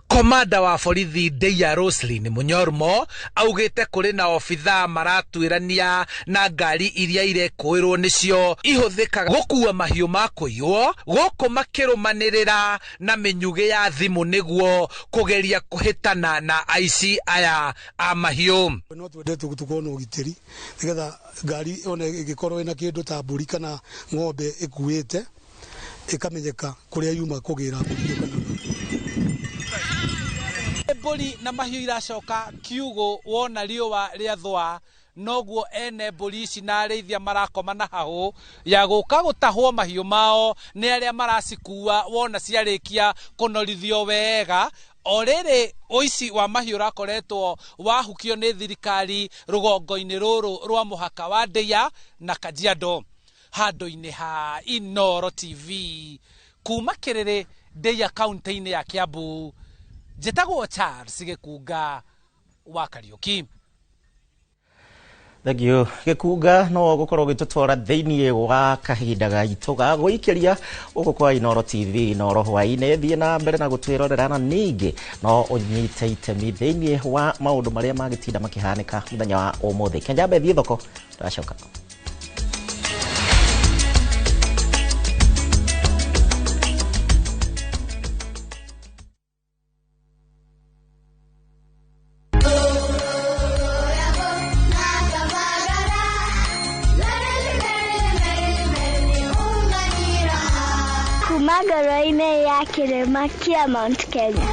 S2: Komanda wa borithi Ndeia Roslyn Munyormo augĩte kũrĩ na obithaa maratuĩrania na ngari iria irekũĩrwo nĩcio ihũthĩkaga gũkua mahiũ ma kũiywo gũkũ makĩrũmanĩrĩra na mĩnyugĩ ya thimũ nĩguo kũgeria kũhĩtana na aici aya a mahiũ.
S8: No twende tũkorwo na ũgitĩri nĩgetha ngari ona ĩngĩkorwo ĩna kĩndũ ta mbũri kana ng'ombe ĩkuĩte ĩkamenyeka kũrĩa yuma kũgĩra mbũri kana
S2: mbũri na mahiũ iracoka kiugũ wona riũa rĩathũa, noguo ene mbũri ici na arĩithia marakoma na hahũ ya gũka gũtahwo mahiũ mao nĩ arĩa maracikua wona ciarĩkia kũnorithio wega. O rĩrĩ ũici wa mahiũ ũrakoretwo wahukio nĩ thirikari rũgongo-inĩ rũrũ rwa mũhaka wa Ndeia na Kajiado. Handũ-inĩ ha Inooro TV kuma Kĩrĩrĩ, Ndeia kaunti-inĩ ya Kiambu, njĩtagwo Charles Gĩkunga wa Kariũki.
S1: Thank you Gĩkunga, no gũkorwo gĩtũtwara thĩinĩ wa kahinda gaitũ ga gũikĩria gũkũ kwa Inooro TV Inooro hwaĩ-inĩ. Thiĩ na mbere na gũtwĩrorera na ningĩ no ũnyite itemi thĩinĩ wa maũndũ marĩa magĩtinda makĩhanĩka mũthenya wa ũmũthĩ. Kenjambe thiĩ thoko, tũracoka.
S27: Ngoro-inĩ ya kĩrĩma kĩa Mount Kenya.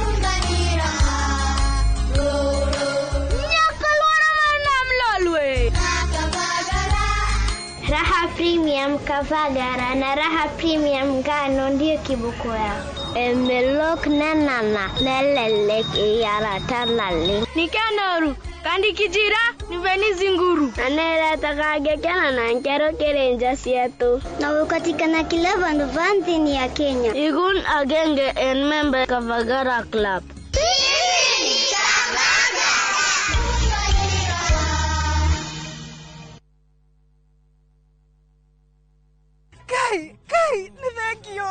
S27: Raha Premium Kavagara na Raha Premium ngano ndiyo kiboko yao. Emelok nanana nelelek iyaratanale.
S4: Nikanoru kandikijira niveni zinguru.
S27: Aneretakagekena na nkero kerenja sietu. Na ukatikana kila vandu vanthini ya Kenya.
S4: Igun agenge en member Kavagara Club.
S7: Kai, kai, nĩ thengio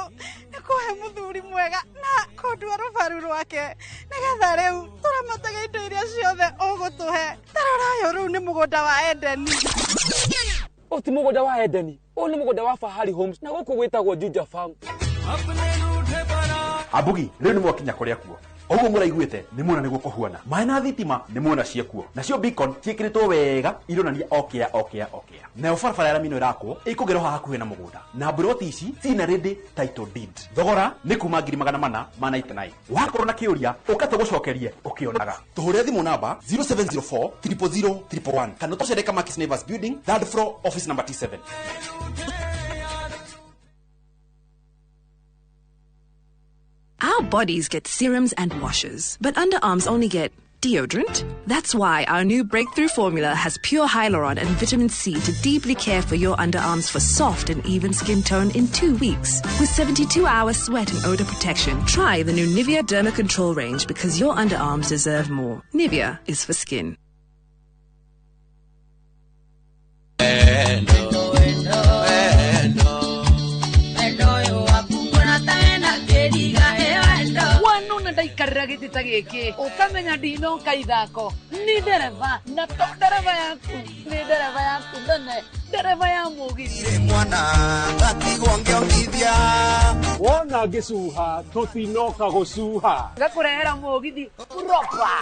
S7: nĩ kũhe mũthuri mwega na kũndua rũbaru rwake nĩgetha rĩu tũramatage indo iria ciothe ũgũtũhe. Tarora ũyũ rĩu nĩ mũgũnda wa Edeni.
S9: Ũyũ ti mũgũnda wa Edeni, ũyũ nĩ mũgũnda wa Fahari Homes na gũkũ gwĩtagwo Juja Farm.
S10: Ambugi rĩu nĩ mwakinya kũrĩa kuo. Ũguo mũraiguĩte nĩ muona nĩguo kũhuana. Maĩ na thitima nĩ muona ciekuo. Nacio beacon ciĩkĩrĩtwo wega ironania okĩa okĩa okĩa. Nayo barabara ya rami ĩno ĩrakwo ĩkũgerwo haha hakuhĩ na mũgũnda. Na mburoti ici ciina ready title deed. Thogora nĩ kuma 499. Wakorwo na kĩũria ũka tũgũcokerie ũkĩonaga. Tũhũrĩre thimũ namba 0704 000 111 kana tũcere Kamakis Neighbors Building, third floor, office number T7.
S11: Our bodies get serums and washes, but underarms only get deodorant. That's why our new breakthrough formula has pure hyaluron and vitamin C to deeply care for your underarms for soft and even skin tone in 2 weeks. With 72-hour sweat and odor protection, try the new Nivea Derma Control range because your underarms deserve more. Nivea is for skin.
S12: Ndaikarira gĩtĩ ta gĩkĩ ũkamenya ndinoka ithako nĩ ndereba na to ndereba yaku nĩ ndereba yaku nene ndereba ya mũgithi
S13: mwana ngatigwo ngĩongithia
S9: wona ngĩcuha tũtinoka gũcuha
S12: ngakũrehera mũgithi proper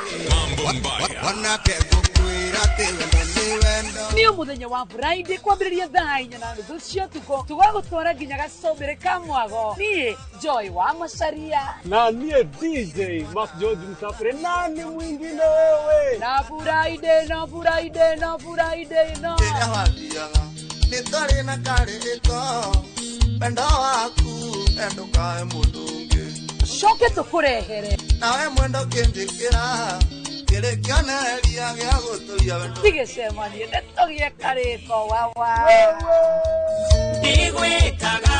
S13: wanake ngũkwĩra atĩ wendo nĩ wendo
S12: nĩ mũthenya wa Friday kwambĩrĩria thaa 4:30 cia ũtukũ tũgagũtwara nginya gacũmbĩrĩ ka mwago. Niĩ Joy wa Macharia
S9: na niĩ DJ Mark George Msafiri nani mwingine wewe
S12: na Friday no Friday no Friday no
S13: rĩrĩa wathiaga nĩ twarĩ na karĩko wendo waku ndũkae mũndũ ũngĩ
S12: coke tũkũrehere
S13: nawe mwendo kĩnjĩkĩra kĩrĩ kĩonereria gĩa gũtũria wendo
S12: tigĩcemanie nĩtũgĩe karĩko wawa
S28: ndigwĩtaga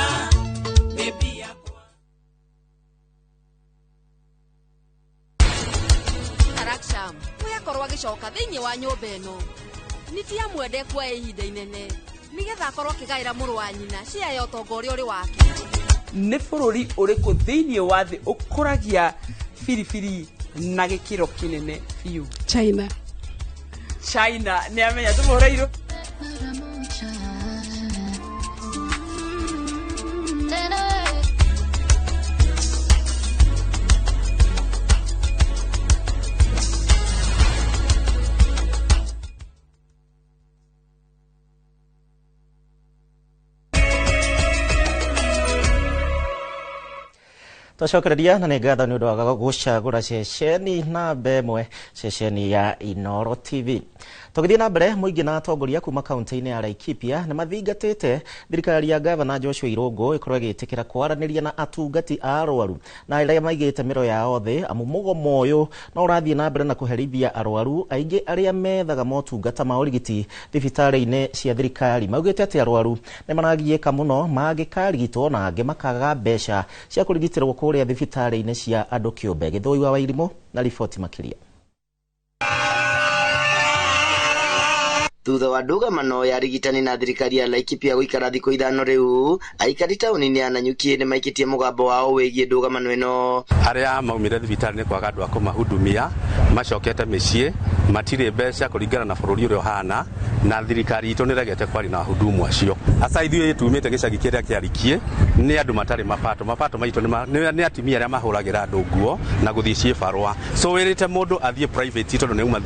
S28: baby yakwa.
S29: Karaksham nĩakorwo agĩcoka thĩinĩ wa nyũmba ĩno nĩtiamwende kuoya ihinda inene nĩgetha akorwo akĩgaĩra mũrũ wa nyina share ya ũtonga ũrĩa ũrĩ wake.
S30: Nĩ bũrũri ũrĩkũ thĩinĩ wa thĩ ũkũragia biribiri na gĩkĩro kĩnene biũ?
S31: China.
S30: China nĩ amenya tũmũhũrĩirwo.
S1: Twacokereria na nĩ ngatho nĩ ũndũ wa gũcagũra ceceni namba ĩmwe ceceni ya Inooro TV. Tũgĩthiĩ na mbere mũingĩ na atongoria kuma kaunti-inĩ ya Laikipia nĩ mathingatĩte thirikari ya gavana Joshua Irũngũ ĩkorwo ĩgĩtĩkĩra kwaranĩria na atungati a arwaru na arĩa maigĩte mĩro yao thĩ amu mũgomo ũyũ no ũrathiĩ na mbere na kũherithia arwaru aingĩ arĩa methaga motungata ma ũrigiti thibitarĩ-inĩ cia thirikari. Maugĩte atĩ arwaru nĩ maragiĩka mũno mangĩkarigitwo na angĩ makaga mbeca cia kũrigitĩrwo kũrĩa thibitarĩ-inĩ cia andũ kĩũmbe. Gĩthũi wa Wairimũ na riboti makĩria.
S32: Thutha wa ndũgamano ya arigitani na thirikari ya Laikipia gũikara thikũ 5 rĩu, aikari taũni-inĩ ya Nanyuki nĩ maikĩtie mũgambo wao wĩgiĩ ndũgamano ĩno.
S33: Arĩa maumire thibitarĩ nĩ kwaga andũ a kũmahudumia, macokete mĩciĩ, matirĩ mbeca kũringana na bũrũri ũrĩa ũhana, na thirikari itũ nĩregete kwaria na wahudumu acio. Aca ithuĩ tumĩte gĩcagi kĩrĩa kĩarikie nĩ andũ matarĩ mapato, mapato maitũ nĩ atumia arĩa mahũragĩra andũ nguo na gũthiĩ ciĩbarũa. So wĩrĩte mũndũ athiĩ private tondũ nĩ auma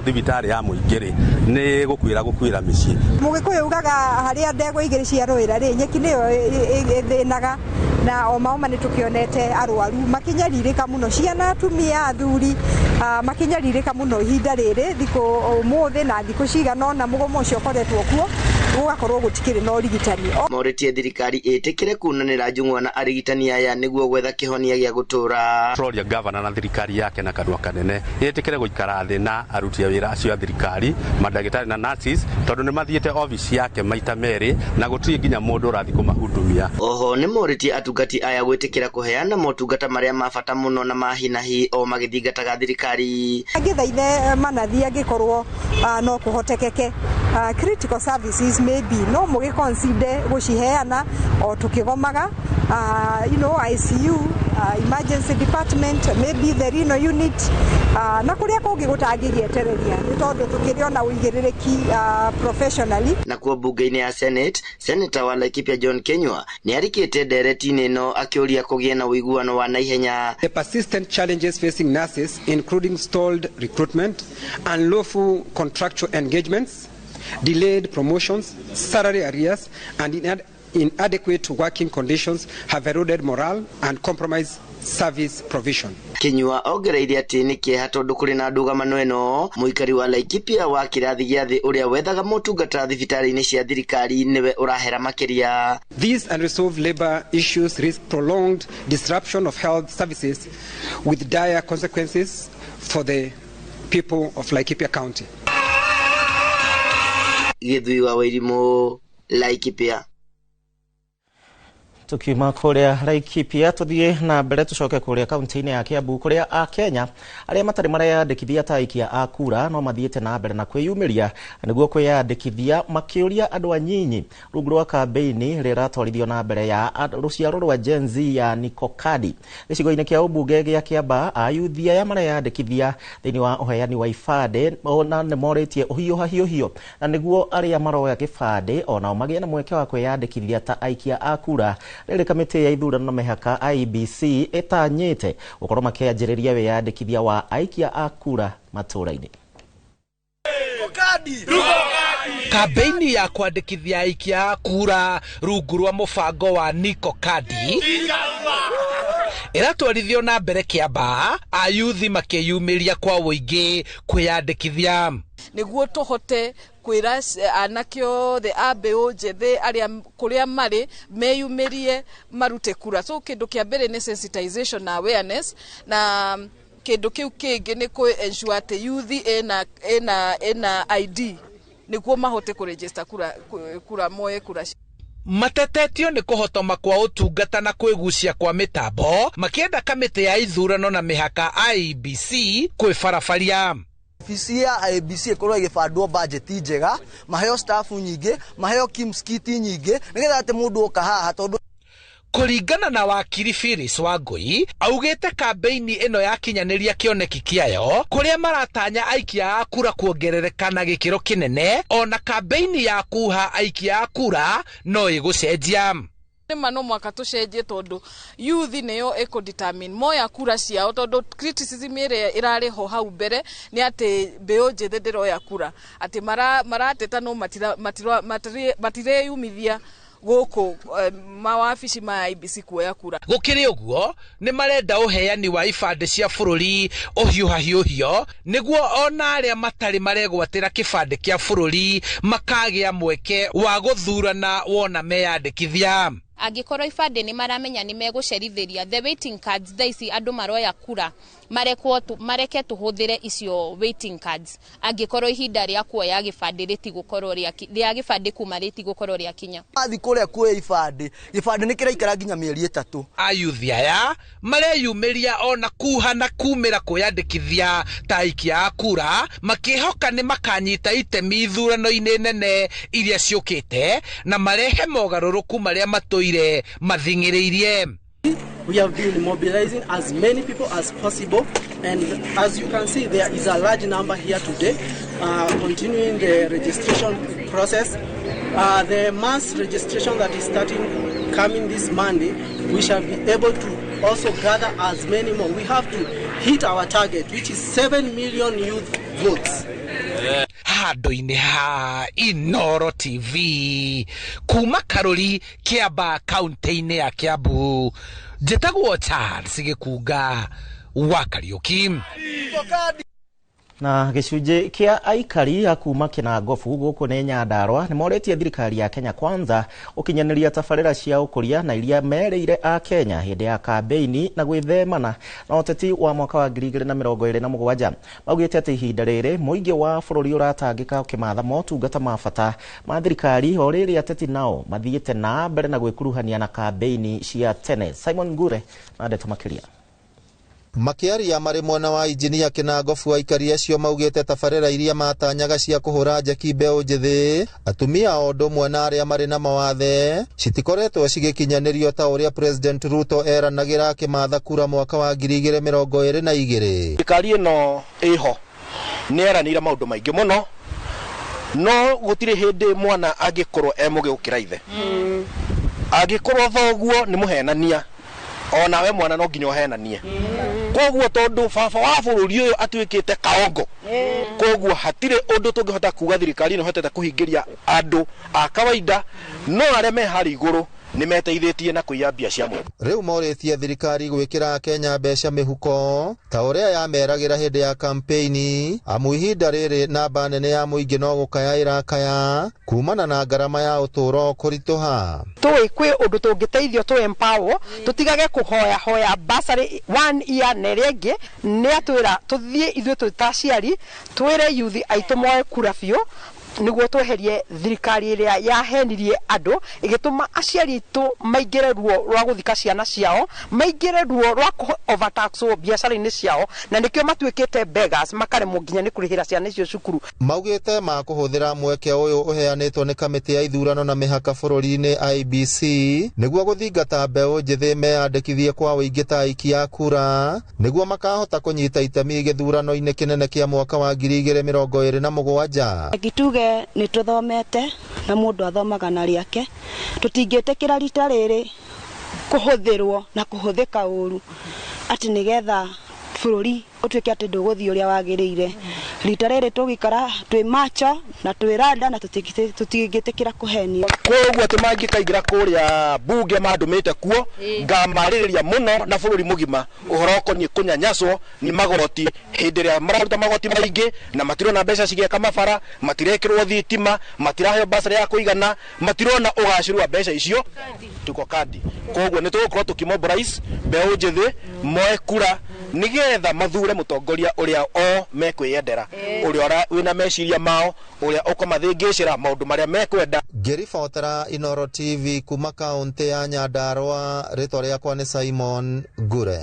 S33: thibitarĩ ya mũingĩ rĩ, nĩ gũkuĩra gũkuĩra mĩciĩ.
S34: Mũgĩkũyũ ugaga harĩa ndegwa igĩrĩ ciarũĩra rĩ, nyeki nĩyo ĩthĩnaga na o maoma nĩ tũkĩonete arwaru makinyarirĩka mũno, ciana, atumia, athuri makinyarirĩka mũno ihinda rĩrĩ thikũ ũmũthĩ na thikũ cigana ũna mũgomo ũcio ũkoretwo kuo. Gũgakorwo gũtikĩrĩ na ũrigitani.
S32: Morĩtie thirikari ĩtĩkĩre kunanĩra njung'wa na arigitani aya nĩguo gwetha kĩhonia gĩa gũtũũra.
S33: Tũroria gavana na thirikari yake na kanua kanene ĩtĩkĩre gũikara thĩ na aruti a wĩra acio a thirikari, mandagĩtarĩ na nurses, tondũ nĩ mathiĩte obici yake maita merĩ na gũtirĩ nginya mũndũ ũrathiĩ kũmahudumia.
S32: Oho nĩ morĩtie atungati aya gwĩtĩkĩra kũheana motungata marĩa ma bata mũno na ma hi na hi o magĩthingataga thirikari.
S34: Angĩthaithe manathi angĩkorwo no kũhotekeke critical services maybe no mũgĩ consider gũciheana o tũkĩgomaga, ICU, emergency department, maybe the renal unit, na kũrĩa kũngĩ gũtangĩgĩetereria nĩ tondũ tũkĩrĩ ona ũigĩrĩrĩki professionally.
S32: Nakuo mbunge-inĩ ya Senate, Senator wa Laikipia John Kenywa nĩ arikĩte ndereti-inĩ ĩno akĩũria kũgĩe na ũiguano wa naihenya.
S5: The persistent challenges facing nurses, including stalled recruitment, unlawful contractual engagements, delayed promotions, salary arrears, and inadequate working conditions have eroded morale and compromised service provision.
S32: Kinyua ongereire atĩ nĩ kĩeha tondũ kũrĩ na ndũgamano ĩno, mũikari wa Laikipia wa kĩrathi gĩa thĩ ũrĩa wethaga motungata thibitarĩ-inĩ cia thirikari nĩwe ũrahera makĩria.
S5: These unresolved labor issues risk prolonged disruption of health services with dire consequences for the people of Laikipia County.
S32: Gĩthui wa Wairimu, Laikipia.
S1: Tukiuma kuria Laikipia tuthie na mbere tucoke kuria kaunti-inĩ ya Kiambu kuria Akenya arĩa matarĩ mareyandĩkithia ta aikia a kura no mathiĩte na mbere na kwĩyumĩria nĩguo kwĩyandĩkithia makĩũria andũ anyinyi rungu rwa kambeini ĩrĩa ĩratwarithio na mbere ya rũciaro rwa Gen Z ya Nikokadi. Gĩcigo-inĩ kĩa ũmbunge gĩa Kĩambaa ayuthi aya mareyandĩkithia thĩinĩ wa ũheani wa ibandĩ ona nĩ morĩtie ũhiũhahiũhio na nĩguo arĩa maroya gĩbandĩ onao magĩe na mweke wa kwĩyandĩkithia ta aikia a kura. Rĩrĩ kamĩtĩ ya ithurano na mĩhaka IEBC ĩtanyĩte gũkorwo makĩanjĩrĩria wĩyandĩkithia wa aikia a kura matũũra-inĩ.
S2: Kambeini ya kwandĩkithia aikia a kura rungu rwa mũbango wa Niko Kadi ĩratwarithio na mbere Kĩambaa, ayuthi makĩyumĩria kwa ũingĩ kwĩyandĩkithia
S6: nĩguo tũhote kwĩra anake othe a mbeũ njĩthĩ arĩa kũrĩa marĩ meyumĩrie marute kura. So kĩndũ kĩa mbere nĩ sensitization na awareness, na kĩndũ kĩu kĩngĩ nĩ kũ ensure atĩ youth ĩna ID nĩguo mahote kũregister kura moe kura.
S2: Matetetio nĩ kũhotoma kwa ũtungata na kwĩgucia kwa mĩtambo makĩenda kamĩtĩ ya ithurano na mĩhaka IEBC kwĩbarabaria.
S13: Obici ya IEBC ĩkorwo ĩgĩbandwo budget njega, maheo staff nyingĩ, maheo KIMS kit nyingĩ nĩgetha atĩ mũndũ oka haha tondũ
S2: kũringana na wakiri Phyllis Wangui augĩte kambeini ĩno yakinyanĩria kĩoneki kĩayo kũrĩa maratanya aikia a kura kuongerereka na gĩkĩro kĩnene, ona kambeini ya kuha aikia a kura no ĩgũcenjia.
S6: Nĩma no mwaka tũcenjie tondũ youth nĩyo ĩkũ determine moya kura ciao, tondũ criticism ĩrĩa ĩrarĩ ho hau mbere nĩ atĩ mbeũ njĩthĩ ndĩroya kura, atĩ marateta no matireyumithia gũkũ mawabici ma IEBC kuoya kura.
S2: Gũkĩrĩ ũguo nĩ marenda ũheani wa ibandĩ cia bũrũri ũhiũhahiũhio nĩguo ona arĩa matarĩ maregwatĩra kĩbandĩ kĩa bũrũri makagĩa mweke wa gũthurana wona meyandĩkithia.
S14: Angĩkorwo ibandĩ nĩ maramenya nĩ megũcerithĩria the waiting cards thaa ici andũ maroya kura marekwo mareke tũhũthĩre icio waiting cards angĩkorwo ihinda rĩa kuoya gĩbandĩ rĩtigũkorwo rĩa gĩbandĩ kuma rĩtigũkorwo rĩakinya.
S13: Athiĩ kũrĩa kuoya ibandĩ, gĩbandĩ nĩ kĩraikara nginya mĩeri 3.
S2: Ayuthi aya mareyumĩria ona kuha na kumĩra kwĩyandĩkithia ta aikia a kura makĩhoka nĩ makanyita itemi ithurano-inĩ nene iria ciũkĩte na marehe mogarũrũku marĩa matũire mathing'ĩrĩirie.
S15: We have been mobilizing as many people as possible, and as you can see, there is a large number here today, continuing the registration process. The mass registration that is starting coming this Monday, we shall be able to also gather as many more. We have to hit our target, which is 7 million youth votes.
S2: Handũ-inĩ ha Inooro TV kuma Karuri Kĩambaa kaunti-inĩ ya Kiambu, njĩtagwo Charles Gĩkunga wa Kariũki.
S1: Na gĩcunjĩ kĩa aikari a kuma Kĩnangobu gũkũ nĩ Nyandarũa nĩ morĩtie thirikari ya Kenya Kwanza gũkinyanĩria tabarĩra cia ũkũria na iria merĩire a Kenya hĩndĩ ya kambeini na gwĩthemana na ũteti wa mwaka wa 2027. Maugĩte atĩ ihinda rĩrĩ mũingĩ wa bũrũri ũratangĩka ũkĩmatha motungata ma bata ma thirikari o rĩrĩ ateti nao mathiĩte na mbere na gwĩkuruhania na kambeini cia tene. Simon Ngure na ndeto makĩria.
S3: Makĩaria marĩ mwena wa injinia Kĩnangobu, aikari acio maugĩte tabarĩra iria matanyaga cia kũhũra njeki mbeũ njĩthĩ, atumia o ũndũ ũmwe na arĩa marĩ na mawathe citikoretwo cigĩkinyanĩrio ta ũrĩa President Ruto eranagĩra akĩmatha kura mwaka wa 2022.
S8: Thirikari ĩno ĩho nĩ eranĩire maũndũ maingĩ mũno, no gũtirĩ hĩndĩ mwana angĩkorwo e mũgĩ gũkĩra ithe. Angĩkorwo thoguo nĩ mũhenania, onawe mwana no nginya ũhenanie. Koguo tondũ baba wa bũrũri ũyũ atuĩkĩte kaongo, koguo hatirĩ ũndũ tũngĩhota kuga thirikari ĩno ĩhotete kũhingĩria andũ a kawaida, no arĩa me harĩa igũrũ nĩ meteithĩtie na kũiya mbia cia mũingĩ.
S3: Rĩu morĩtie thirikari gwĩkĩra Kenya mbeca mĩhuko ta ũrĩa yameragĩra hĩndĩ ya kampeini, amu ihinda rĩrĩ namba nene ya mũingĩ no gũkaya ĩrakaya kumana na ngarama ya ũtũũro kũritũha.
S16: Tũĩ kwĩ ũndũ tũngĩteithio tũ empower, tũtigage kũhoya hoya bursary 1 year na ĩrĩa ĩngĩ. Nĩ atwĩra tũthiĩ ithuĩ twĩ ta aciari twĩre youth aitũ moe kura biũ nĩguo tweherie thirikari ĩrĩa yahenirie andũ ĩgĩtũma aciari aitũ maingĩre ruo rwa gũthika ciana ciao, maingĩre ruo rwa overtaxwo biacara-inĩ ciao, na nĩkĩo matuĩkĩte beggars, makaremwo nginya nĩ kũrĩhĩra ciana icio cukuru.
S3: Maugĩte makũhũthĩra mweke ũyũ ũheanĩtwo nĩ kamĩtĩ ya ithurano na mĩhaka bũrũri-inĩ IEBC nĩguo gũthingata mbeũ njĩthĩ meyandĩkithie kwa ũingĩ ta aikia a kura nĩguo makahota kũnyita itemi gĩthurano-inĩ kĩnene kĩa mwaka wa 2027.
S17: Ngituge nĩ tũthomete na mũndũ athomaga na rĩake, tũtingĩtĩkĩra rita rĩrĩ kũhũthĩrwo na kũhũthĩka ũru atĩ nĩgetha bũrũri ũtuĩke atĩ ndũgũthiĩ ũrĩa wagĩrĩire. Rita rĩrĩ tũgĩikara twĩ macho na twĩ randa na tũtingĩtĩkĩra kũhenio.
S8: Koguo atĩ mangĩkaingĩra kũrĩa bunge mandũmĩte kuo, ngamarĩrĩria mũno na bũrũri mũgima ũhoro ũkoniĩ kũnyanyaswo nĩ magoti hĩndĩ ĩrĩa mararuta magoti maingĩ na matirona mbeca cigĩaka mabara, matirekĩrwo thitima, matiraheo basarĩ ya kũigana, matirona ũgacĩru wa mbeca icio tuko kandi. Koguo nĩ tũgũkorwo tũkĩmobilize mbeũ njĩthĩ moe kura nĩgetha mathure mũtongoria ũrĩa o mekwĩyendera, ũrĩa wĩna meciria mao, ũrĩa ũkũmathĩngĩcĩra maũndũ marĩa mekwenda.
S3: Ngĩribotera Inooro TV kuma kaũntĩ ya Nyandarũa, rĩtwa rĩakwa nĩ Simon Ngure.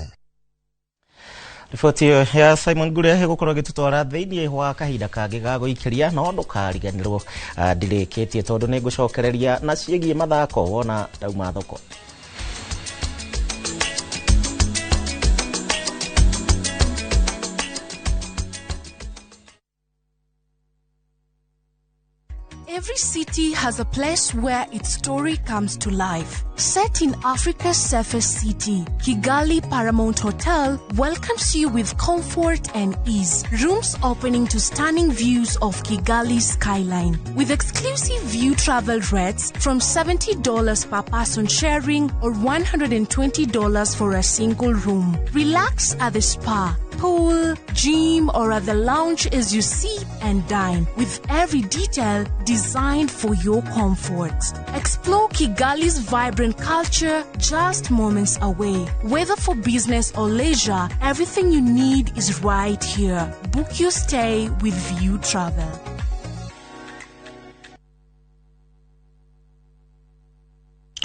S1: Riboti ĩyo ya Simon Ngure ĩgũkorwo ĩgĩtũtwara thĩinĩ wa kahinda kangĩ ga gũikĩria, no ndũkariganĩrwo ndirĩkĩtie tondũ nĩ ngũcokereria na ciĩgiĩ mathako wona ndauma thoko.
S11: Every city has a place where its story comes to life. Set in Africa's safest city, Kigali Paramount Hotel welcomes you with comfort and ease. Rooms opening to stunning views of Kigali's skyline. With exclusive view travel rates from $70 per person sharing or $120 for a single room. Relax at the spa, pool, gym, or at the lounge as you sip and dine, with every detail designed for your comfort. Explore Kigali's vibrant culture just moments away. Whether for business or leisure, everything you need is right here. Book your stay with View Travel.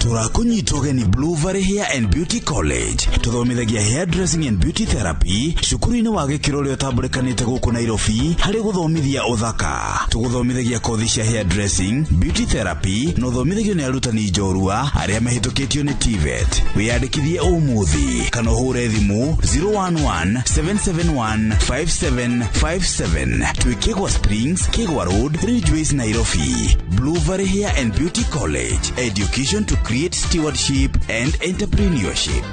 S18: Tũrakũnyita ũgeni Blue Valley Hair and Beauty College. Tũthomithagia hair dressing and beauty therapy cukuru-inĩ wa gĩkĩro ũrĩa ũtambũrĩkanĩte gũkũ Nairobi harĩ gũthomithia ũthaka. Tũgũthomithagia kothi cia hair dressing, beauty therapy na ũthomithagio nĩ arutani njorua arĩa mahĩtũkĩtio nĩ TVET. Wĩyandĩkithie ũmũthĩ kana ũhũre thimũ 011 771 5757. Twĩ Kĩgwa Springs, Kĩgwa Road, Ridgeways, Nairobi. Blue Valley Hair and Beauty College. Education to create stewardship and entrepreneurship.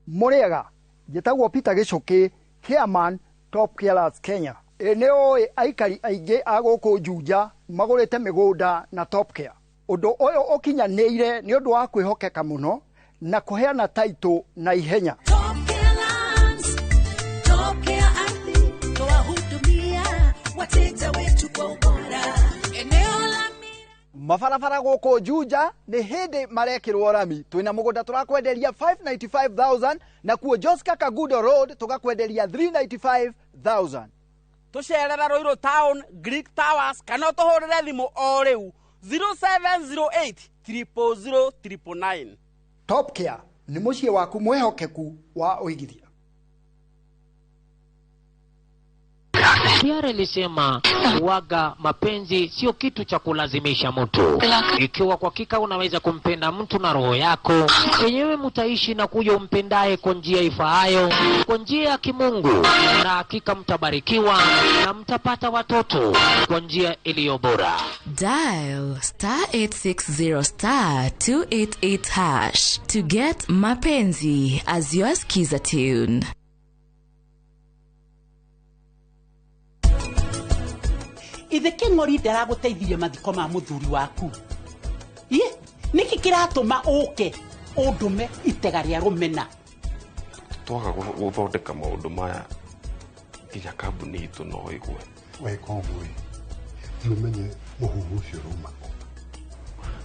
S19: Mũrĩega, njĩtagwo Peter Gĩcũkĩ, chairman Top Carers Kenya. Ĩ nĩ ũĩ aikari aingĩ a gũkũ Juja magũrĩte mĩgũnda na Top Care. Ũndũ ũyũ ũkinyanĩire nĩ ũndũ wa kwĩhokeka mũno na kũheana taitũ na ihenya. Mabarabara gũkũ Juja nĩ hĩndĩ marekĩrwo rami. Twĩna mũgũnda tũrakwenderia 595,000, nakuo Joska Kagudo Road tũgakwenderia 395,000.
S30: Tũcerere Ruiru Town, Greek Towers, kana ũtũhũrĩre thimũ o rĩu 0708 000 999.
S19: Top Care nĩ mũciĩ waku mwĩhokeku wa ũigithia.
S4: Tiare ilisema waga mapenzi sio kitu cha kulazimisha mtu. Ikiwa kwa hakika unaweza kumpenda mtu na roho yako yenyewe, mtaishi na kuja umpendaye kwa njia ifaayo, kwa njia ya kimungu, na hakika mtabarikiwa na mtapata watoto kwa njia iliyo bora.
S11: Dial star 860 star 288 hash to get Mapenzi as your skiza tune.
S30: Ithe kĩng'ori ndaragũteithirie mathiko ma mũthuri waku. Ĩ nĩkĩ kĩratũma ũke ũndũme itega rĩa rũmena?
S7: Twaga gũthondeka maũndũ maya nginya kambuni itũ no ĩgwe.
S9: Weka ũguo ĩ, thiĩ ũmenye mũhuhu ũcio ũrauma kũ.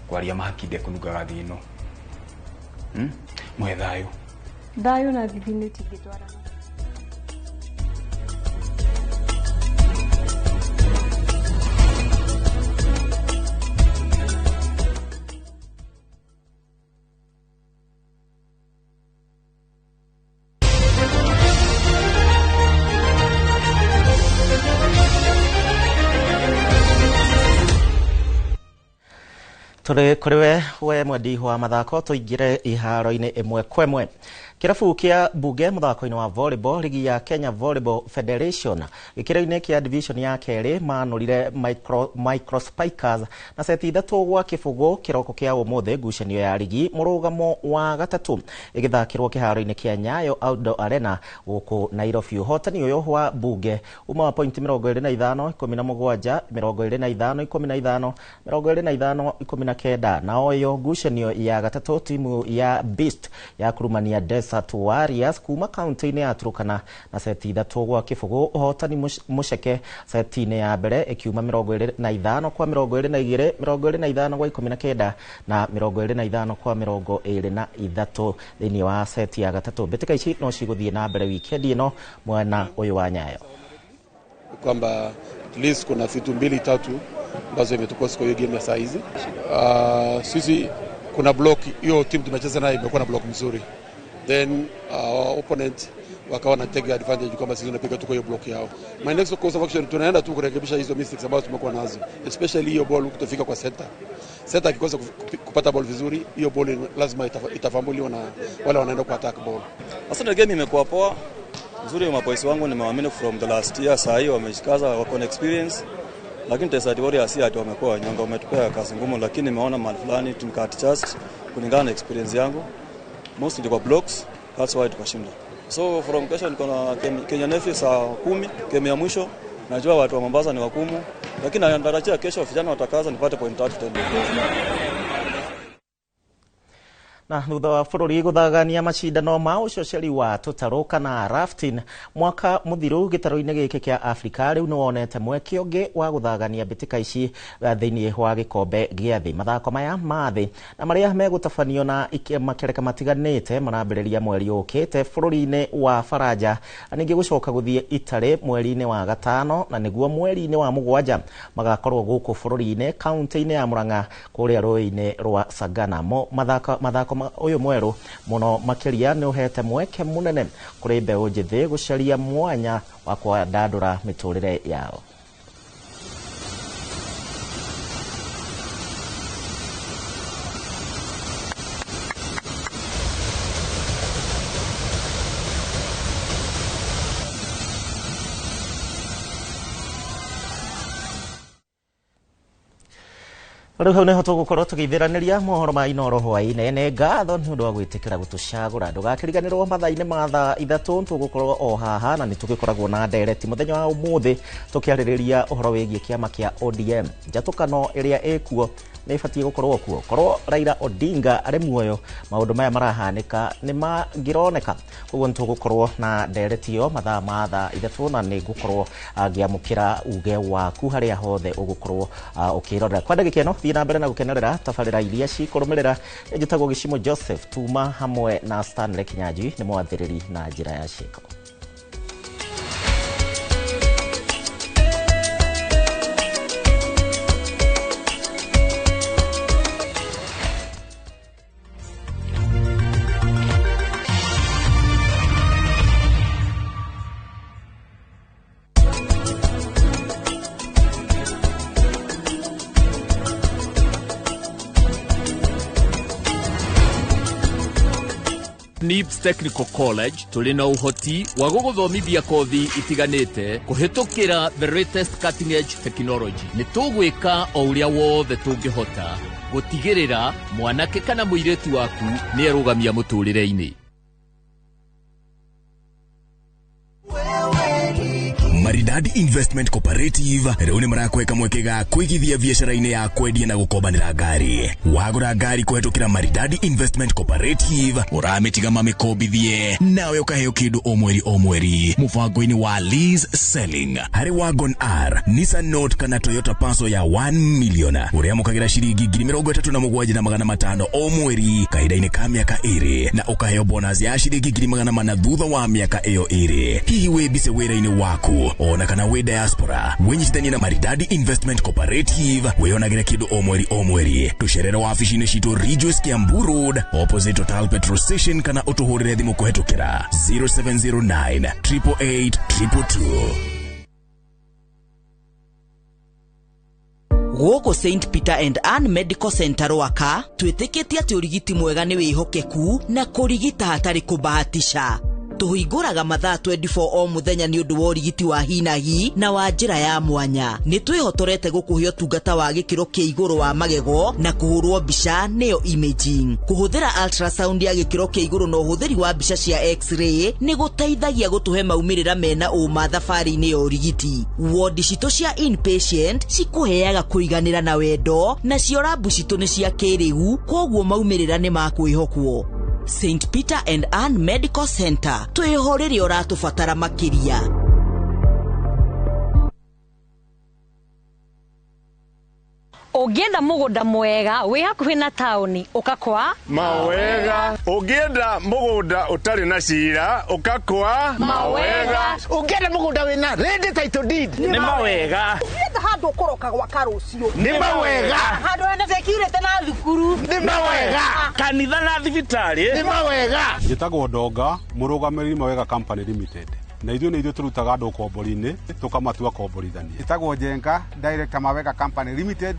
S10: Kwaria mahaki ndekũnungaga thĩ ĩno. Mũhe thayũ.
S12: Thayũ na thithino itingĩtwarana.
S1: Tũrĩ kũrĩ we mwendi wa mathako, tũingĩre iharo-inĩ ĩmwe kwa ĩmwe. Kĩrabu kĩa Bunge mũthako-inĩ wa volleyball ligi ya Kenya Volleyball Federation gĩkĩro-inĩ kĩa division ya kerĩ manũrire Micro Spikers na seti 3-0 kĩroko kĩa ũmũthĩ. Ngucanio ya ligi mũrũgamo wa gatatũ ĩgĩthakĩrwo kĩharo-inĩ kĩa Nyayo Outdoor Arena gũkũ Nairobi. Ũhotani ũyũ wa Bunge uma wa pointi 25 17 25 15 25 19. Na oyo ngucanio ya gatatũ timu ya Beast ya kurumania Desert Warriors kuma kaunti-inĩ ya Turkana na seti 3-0. Ũhotani mũceke seti-inĩ ya mbere ĩkiuma 25 kwa 22, 25 kwa 19 na 25 kwa 23 thĩinĩ wa seti ya gatatũ. Mbĩtĩka ici no cigũthiĩ na mbere wikendi ĩno mwena ũyũ wa Nyayo.
S20: Kwamba at least kuna vitu mbili tatu ambazo imetukosa kwa hiyo game ya saa hizi. Sisi kuna block, hiyo timu tumecheza nayo imekuwa na block mzuri, then opponent wakawa na take advantage kwamba sisi tunapiga tu kwa hiyo block yao. My next course of action, tunaenda tu kurekebisha hizo mistakes ambazo tumekuwa nazo, especially hiyo ball kutofika kwa center. Center akikosa kupata ball vizuri, hiyo ball lazima itafambuliwa na wale wanaenda kwa attack ball.
S21: Asante, game imekuwa poa. Nzuri, maboys wangu nimewaamini from the last year, saa hii wamejikaza, wako na experience. Lakini Desert Warriors si ati wamekuwa wanyonga, wametupea kazi ngumu, lakini nimeona mahali fulani tunika adjust kulingana na experience yangu. Mostly kwa blocks, that's why tukashinda. So from kesho niko na Kenya Navy saa 10, game ya mwisho. Najua watu wa Mombasa ni wakumu, lakini natarajia kesho vijana watakaza nipate point 3 tena.
S1: Na thutha wa bũrũri gũthagania macindano ma ũcoceri wa tũtarũ kana rafting mwaka mũthiru gĩtarũ-inĩ gĩkĩ kĩa Afrika, rĩu nĩwonete mweke ũngĩ wa gũthagania mbĩtĩka ici thĩinĩ wa gĩkombe gĩa thĩ. Mathako maya ma thĩ na marĩa megũtabanio na makereka matiganĩte marambĩrĩria mweri ũkĩte bũrũri-inĩ wa Faranja, ningĩ gũcoka gũthiĩ Italy mweri-inĩ wa gatano, na nĩguo mweri-inĩ wa mũgwanja magakorwo gũkũ bũrũri-inĩ kaunti-inĩ ya Murang'a kũrĩa rũĩ-inĩ rwa Sagana. Mathako ũyũ mwerũ mũno makĩria nĩ ũhete mweke mũnene kũrĩ mbeũ njĩthĩ gũcaria mwanya wa kwandandũra mĩtũrĩre yao. Rĩu hau nĩho tũgũkorwo tũgĩithĩranĩria mohoro ma Inooro hwaĩ-inĩ. Nĩ ngatho nĩ ũndũ wa gwĩtĩkĩra gũtũcagũra. Ndũgakĩriganĩrwo mathaa-inĩ ma thaa 3 tũgũkorwo o haha, na nĩ tũgĩkoragwo na ndereti mũthenya wa ũmũthĩ tũkĩarĩrĩria ũhoro wĩgiĩ kĩama kĩa ODM, njatũkano ĩrĩa ĩkuo Nĩ ĩbatiĩ gũkorwo kuo. Korwo Raila Odinga arĩ muoyo, maũndũ maya marahanĩka nĩ mangĩroneka. Koguo nĩ tũgũkorwo na ndereti ĩyo mathaa ma thaa 3, na nĩ ngũkorwo ngĩamũkĩra uge waku harĩa hothe ũgũkorwo ũkĩrorera kwa ndagĩka ĩno. Thiĩ na mbere na gũkenerera tabarĩra iria cikũrũmĩrĩra. Njĩtagwo Gĩcimo Joseph Tuma hamwe na Stanley Kinyanjui nĩ mwathĩrĩri na njĩra ya ciĩko.
S5: NIBS Technical College tũrĩ na ũhoti wa gũgũthomithia kothi itiganĩte kũhĩtũkĩra the latest cutting edge technology. Nĩ tũgwĩka o ũrĩa wothe tũngĩhota gũtigĩrĩra mwanake kana mũirĩtu waku nĩ erũgamia mũtũrĩre-inĩ.
S6: Maridadi Investment Cooperative rĩu nĩ marakweka mweke ga kũigithia biacara-inĩ ya kwendia na gũkombanĩra ngari. Wagũra ngari kũhetũkĩra Maridadi Investment Cooperative, ũramĩtiga mamĩkombithie nawe ũkaheo kĩndũ o mweri o mweri mũbango-inĩ wa lease selling. Harĩ Wagon R, Nissan Note kana Toyota Passo ya 1 million, ũrĩamũkagĩra ciringi 37,500 o mweri kahinda-inĩ ka mĩaka 2, na ũkaheo bonus ya ciringi 400,000 thutha wa mĩaka ĩyo 2. Hihi wĩ mbise wĩra-inĩ waku ona kana wĩ diaspora, wĩnyitithanie na Maridadi Investment Cooperative wĩyonagĩre kĩndũ o mweri o mweri. Tũcerere wabici-inĩ citũ Ridgeways, Kiambu Road, opposite Total petrol station, kana ũtũhũrĩre thimũ kũhetũkĩra 0709 888 222.
S22: Gũkũ St Peter and Ann Medical Center Rwaka twĩtĩkĩtie atĩ ũrigiti mwega nĩ wĩhokeku na kũrigita hatarĩ kũbahatisha. Tũhingũraga mathaa 24 o mũthenya nĩ ũndũ wa ũrigiti wa hinahi na wa njĩra ya mwanya. Nĩ twĩhotorete gũkũhe ũtungata wa gĩkĩro kĩa igũrũ wa magego na kũhũrwo mbica, nĩyo imaging. Kũhũthĩra ultrasound ya gĩkĩro kĩa igũrũ na ũhũthĩri wa mbica cia x-ray nĩ gũteithagia gũtũhe maumĩrĩra mena ũma thabarĩ-inĩ ya ũrigiti. Wodi citũ cia inpatient cikũheaga kũiganĩra na wendo, nacio rabu citũ nĩ cia kĩrĩu, koguo maumĩrĩra nĩ makwĩhokwo. St Peter and Ann Medical Center, twĩho rĩrĩa ũratũbatara makĩria.
S23: Ũngĩenda mũgũnda mwega wĩ hakuhĩ na taũni, ũka kwa
S24: Mawega. Ũngĩenda mũgũnda ũtarĩ na cira, ũka kwa
S25: Mawega. Ũngĩenda mũgũnda wĩna ready title deed,
S24: Nĩ Mawega.
S16: Ũngĩenda handũ ũkũroka gwaka rũciũ,
S24: Nĩ Mawega.
S16: Handũ hena security na thukuru,
S24: Nĩ Mawega. Kanitha na thibitarĩ, Nĩ Mawega.
S9: Njĩtagwo Ndonga, mũrũgamĩrĩri Mawega Company Limited, na ithuĩ nĩ ithuĩ tũrutaga andũ ũkombori-inĩ tũkamatua komborithania.
S26: Ĩtagwo Njenga, director Mawega Company Limited.